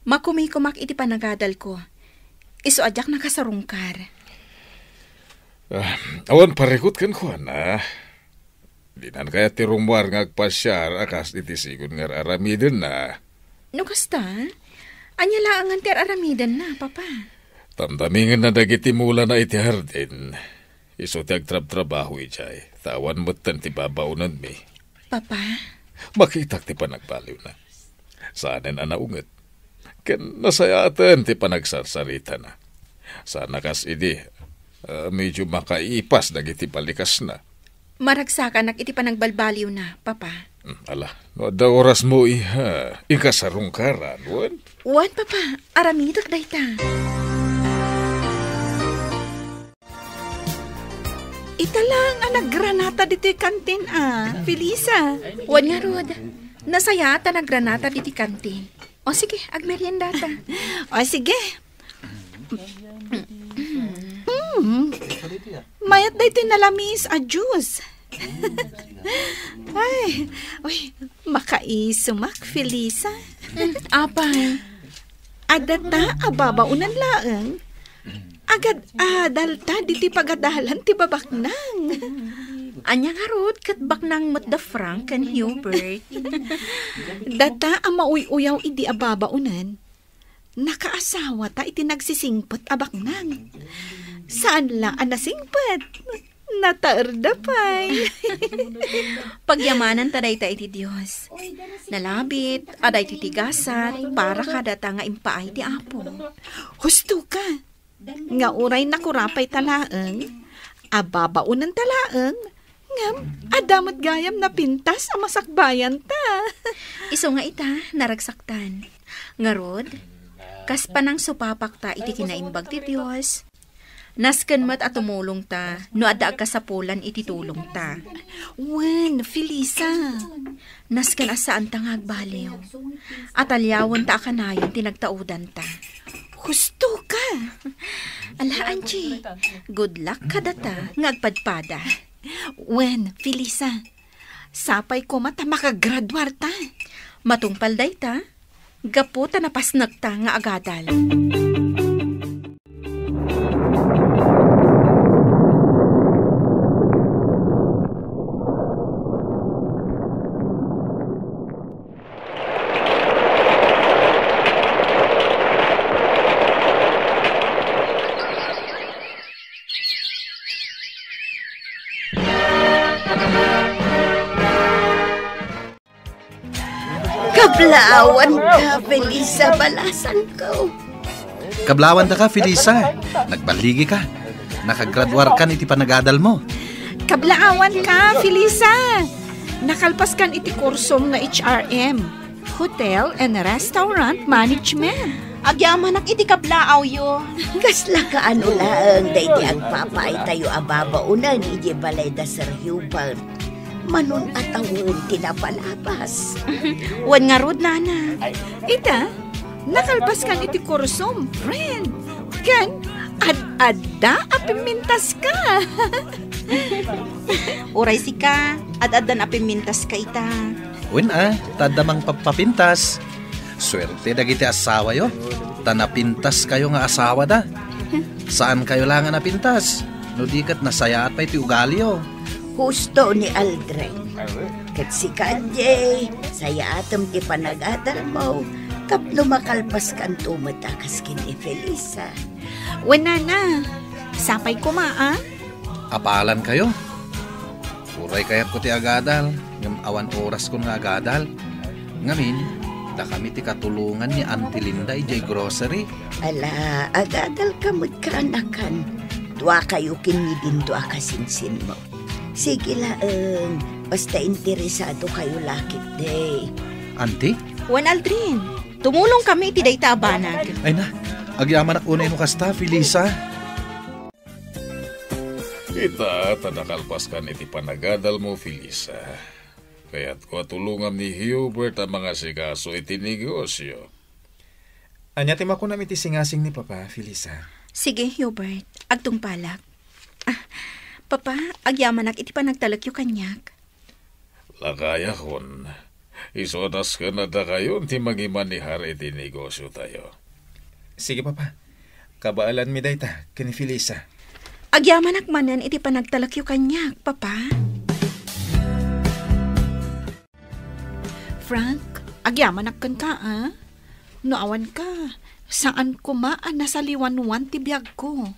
Makumikomak iti panagadalko. Isu a diak nakasarungkar. Ah, awan parikut kenkuana. Dinan kayat ti rummuar nga agpasiar a kas iti sigun nga ar-aramidenna. No kasta, ania laengen ti ar-aramidenna, Papa? Tamdamingenna dagiti mulana iti hardin. Isu ti agtrabtrabaho idiay, ta awan metten ti babaonenmi. Papa? Makitak ti panagbaliwna. Saanen a naunget. Ken nasayaaten ti panagsarsaritana. Saan a kas idi, ah, medyo makaipas dagiti balikasna. Maragsakanak iti panagbalbaliwna, Papa. Hmm, ala, no adda orasmo, iha, inka sarungkaran, wen? Wen, Papa, aramidek dayta. Ita laeng a naggranata ditoy kantin a, Felisa. Wen ngarud, nasayaat a naggranata ditoy kantin. O sige, agmeriendata. O sige. Mm. Mayat daytoy nalamis a juice. Ay, uy, makaisumak, Felisa. Mm, apay? Adda ta a babaonen laeng. Agad-adal ta ditoy pagadalan ti babaknang. Ania ngarud ket baknang met da Frank ken Hubert? Data a mauy-uyaw idi a babaonen, nakaasawata iti nagsisingpet a baknang. Saan la a nasingpet. Nataerda pay. Pagyamananta dayta iti Dios. Nalabit a daytoy ti gasat para kadata nga impaay ti Apo. Husto ka. Nga uray nakurapay ta laeng, a babaonen ta laeng, ngem adda met gayam napintas a masakbayanta. Isu nga ita, naragsaktan. Ngarud, kas panangsupapakta iti kinaimbag ti Dios, nasken met a tumulongta no adda agkasapulan iti tulongta. Wen, Felisa. Nasken a saanta nga agbaliw. Ataliawenta a kanayon ti nagtaudanta. Husto ka! Ala, Angie, good luck kadata nga agpadpada. Wen, Felisa, sapay koma ta makagraduarta. Matungpal dayta, gapu ta napasnekta nga agadal. Laawan ka, Felisa, balasangko. Kablaawan daka, Felisa. Nagballigika. Nakagraduarkan iti panagadalmo. Kablaawan ka, Felisa. Nakalpaskan iti kursom nga H R M, Hotel and Restaurant Management. Agyamanak iti kablaawyo. Kasla kaano laeng daydi agpapaaytayo a babaonen idiay balay da Sir Hubert? Manon a tawen ti napalabas. Wen ngarud, nana. Ita, nakalpaskan iti kursom, friend. Ken ad-adda a pimmintaska. Uray sika, ad-addan a pimmintaska ita. Wen a, ta adda mangpapapintas. Suerte dagiti asawayo, ta napintaskayo nga asawada. Saankayo la nga napintas, no di ket nasayaat pay ti ugaliyo. Husto ni Aldrin. Ket sika, Jay, sayaatem ti panagadalmo tapno makalpaskanto met a kas ken ni Felisa. Wen, nana, sapay koma, a? Apalankayo. Uray kayatko ti agadal, ngem awan oraskon nga agadal. Ngamin, dakami ti katulongan ni Auntie Linda idiay grocery. Ala, agadalka met, kaanakan. Duakayo ken ni Dindo a kasinsinmo. Sige laeng, basta interesadokayo la ketdi. Auntie? Wen, Aldrin, tumulongkami iti dayta a banag. Ay na, agyamanak unay no kasta, Felisa. Ita, ta nakalpaskan iti panagadalmo, Felisa. Kayatko a tulongam ni Hubert a mangasikaso iti negosyo. Ania ti makunam iti singasing ni Papa, Felisa? Sige, Hubert. Agtungpalak. Ah, Papa, agyamanak iti panagtalekyo kaniak. Lakayakon, isu a tasken a dakayon ti mangimanehar iti negosyotayo. Sige, Papa. Kabaelanmi dayta ken ni Felisa. Agyamanak manen iti panagtalekyo kaniak, Papa. Frank, agyamanak kenka, a? No awanka, saan koma a nasaliwanwan ti biagko.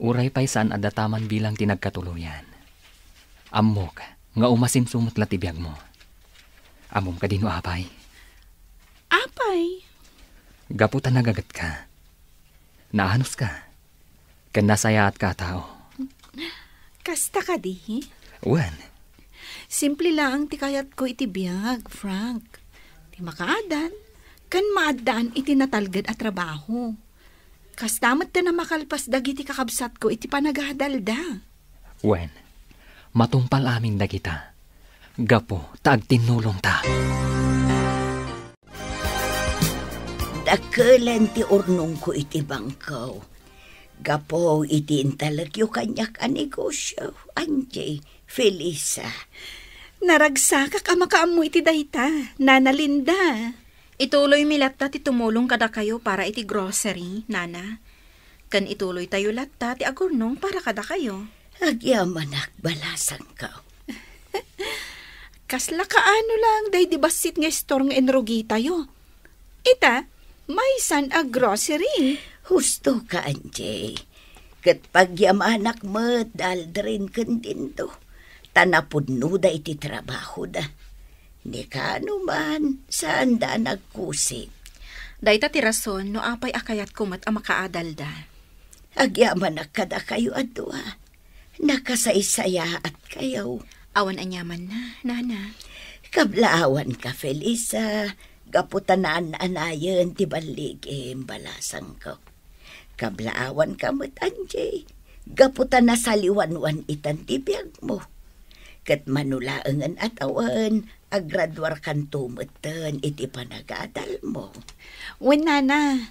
Uray pay saan a dataman bilang ti nagkatuloyan. Ammok nga umasinso met la ti biagmo. Ammom kadi no apay? Apay? Gapu ta nagagetka. Naanuska. Ken nasayaatka a tao. Kasta kadi? Wen. Simple laeng ti kayatko iti biag, Frank. Ti makaadal, ken maaddaan iti natalged a trabaho. Kasta met ti namakalpas dagiti kakabsatko iti panagadalda. Wen, matungpal amin dagita. Gapu ta agtinnulongta. Dakelen ti urnongko iti bangko. Gapu iti intalekyo kaniak a negosyo, Angie, Felisa. Naragsakak a makaammo iti dayta, Nana Linda. Ituloymi latta ti tumulong kadakayo para iti grocery, Nana. Ken ituloytayo latta ti agurnong para kadakayo. Agyamanak, balasangko. Kasla kaano lang daydi bassit nga istor nga inrugitayo. Ita, maysan a grocery. Husto ka, Angie. Ket pagyamanak met da Aldrin ken Dindo, ta napudnoda iti trabahoda. Ni kaano man, saanda a nagkusig. Dayta ti rason no apay a kayatko met a makaadalda. Agyamanak kadakayo a dua. Nakasaysayaatkayo. Awan aniamanna, Nana. Kablaawanka, Felisa, gapu ta naan-anayen ti balligim, balasangko. Kablaawanka met, Angie, gapu ta nasaliwanwan itan ti biagmo. Ket mano laengen a tawen, agraduarkanto metten iti panagadalmo. Wen, Nana,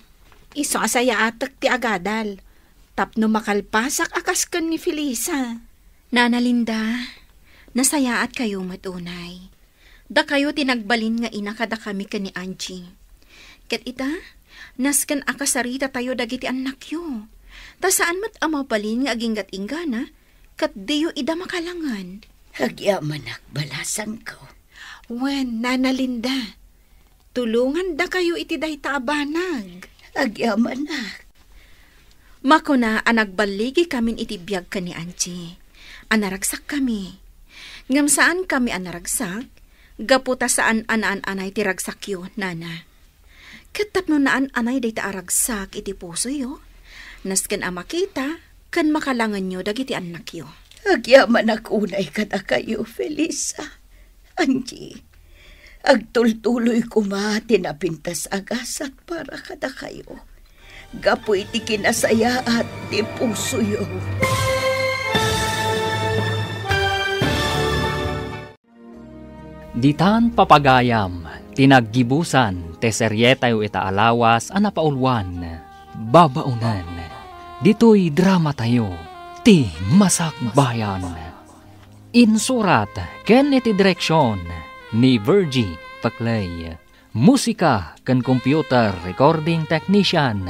isu a sayaatek ti agadal tapno makalpasak a kas ken ni Felisa. Nana Linda, nasayaatkayo met unay. Dakayo ti nagbalin nga ina kadakami ken ni Angie. Ket ita, nasken a kasaritatayo dagiti annakyo. Ta saan met a mabalin nga aginggat-inggana, ket diyo ida makalangan. Agyamanak, balasangko. Wen, Nana Linda, tulongandakayo iti dayta a banag. Agyamanak. Makuna a nagballigikamin iti biag ken ni Angie, a naragsakkami. Ngem saankami a naragsak, Gapu ta saan a naan-anay ti ragsakyo, nana. Ket tapno naan-anay dayta a ragsak iti pusoyo, nasken a makita ken makalangenyo dagiti annakyo. Agyamanak unay kadakayo, Felisa. Angie, agtultuloy koma ti napintas a gasat para kadakayo, gapu iti kinasayaat ti pusoyo. Ditan papagayam ti naggibusan ti serietayo ita a lawas a napauluan, Babaonen. Ditoy dramatayo, ti Masakbayan. Insurat ken iti direksion ni Virgie Paclay. Musika ken computer recording technician,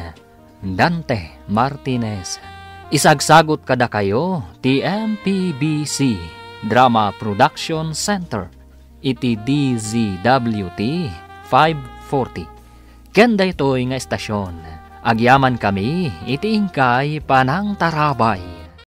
Dante Martinez. Isagsagut kadakayo ti M P B C Drama Production Center iti D Z W T five forty. Ken daytoy nga estasion, agyamankami iti inkay panangtarabay.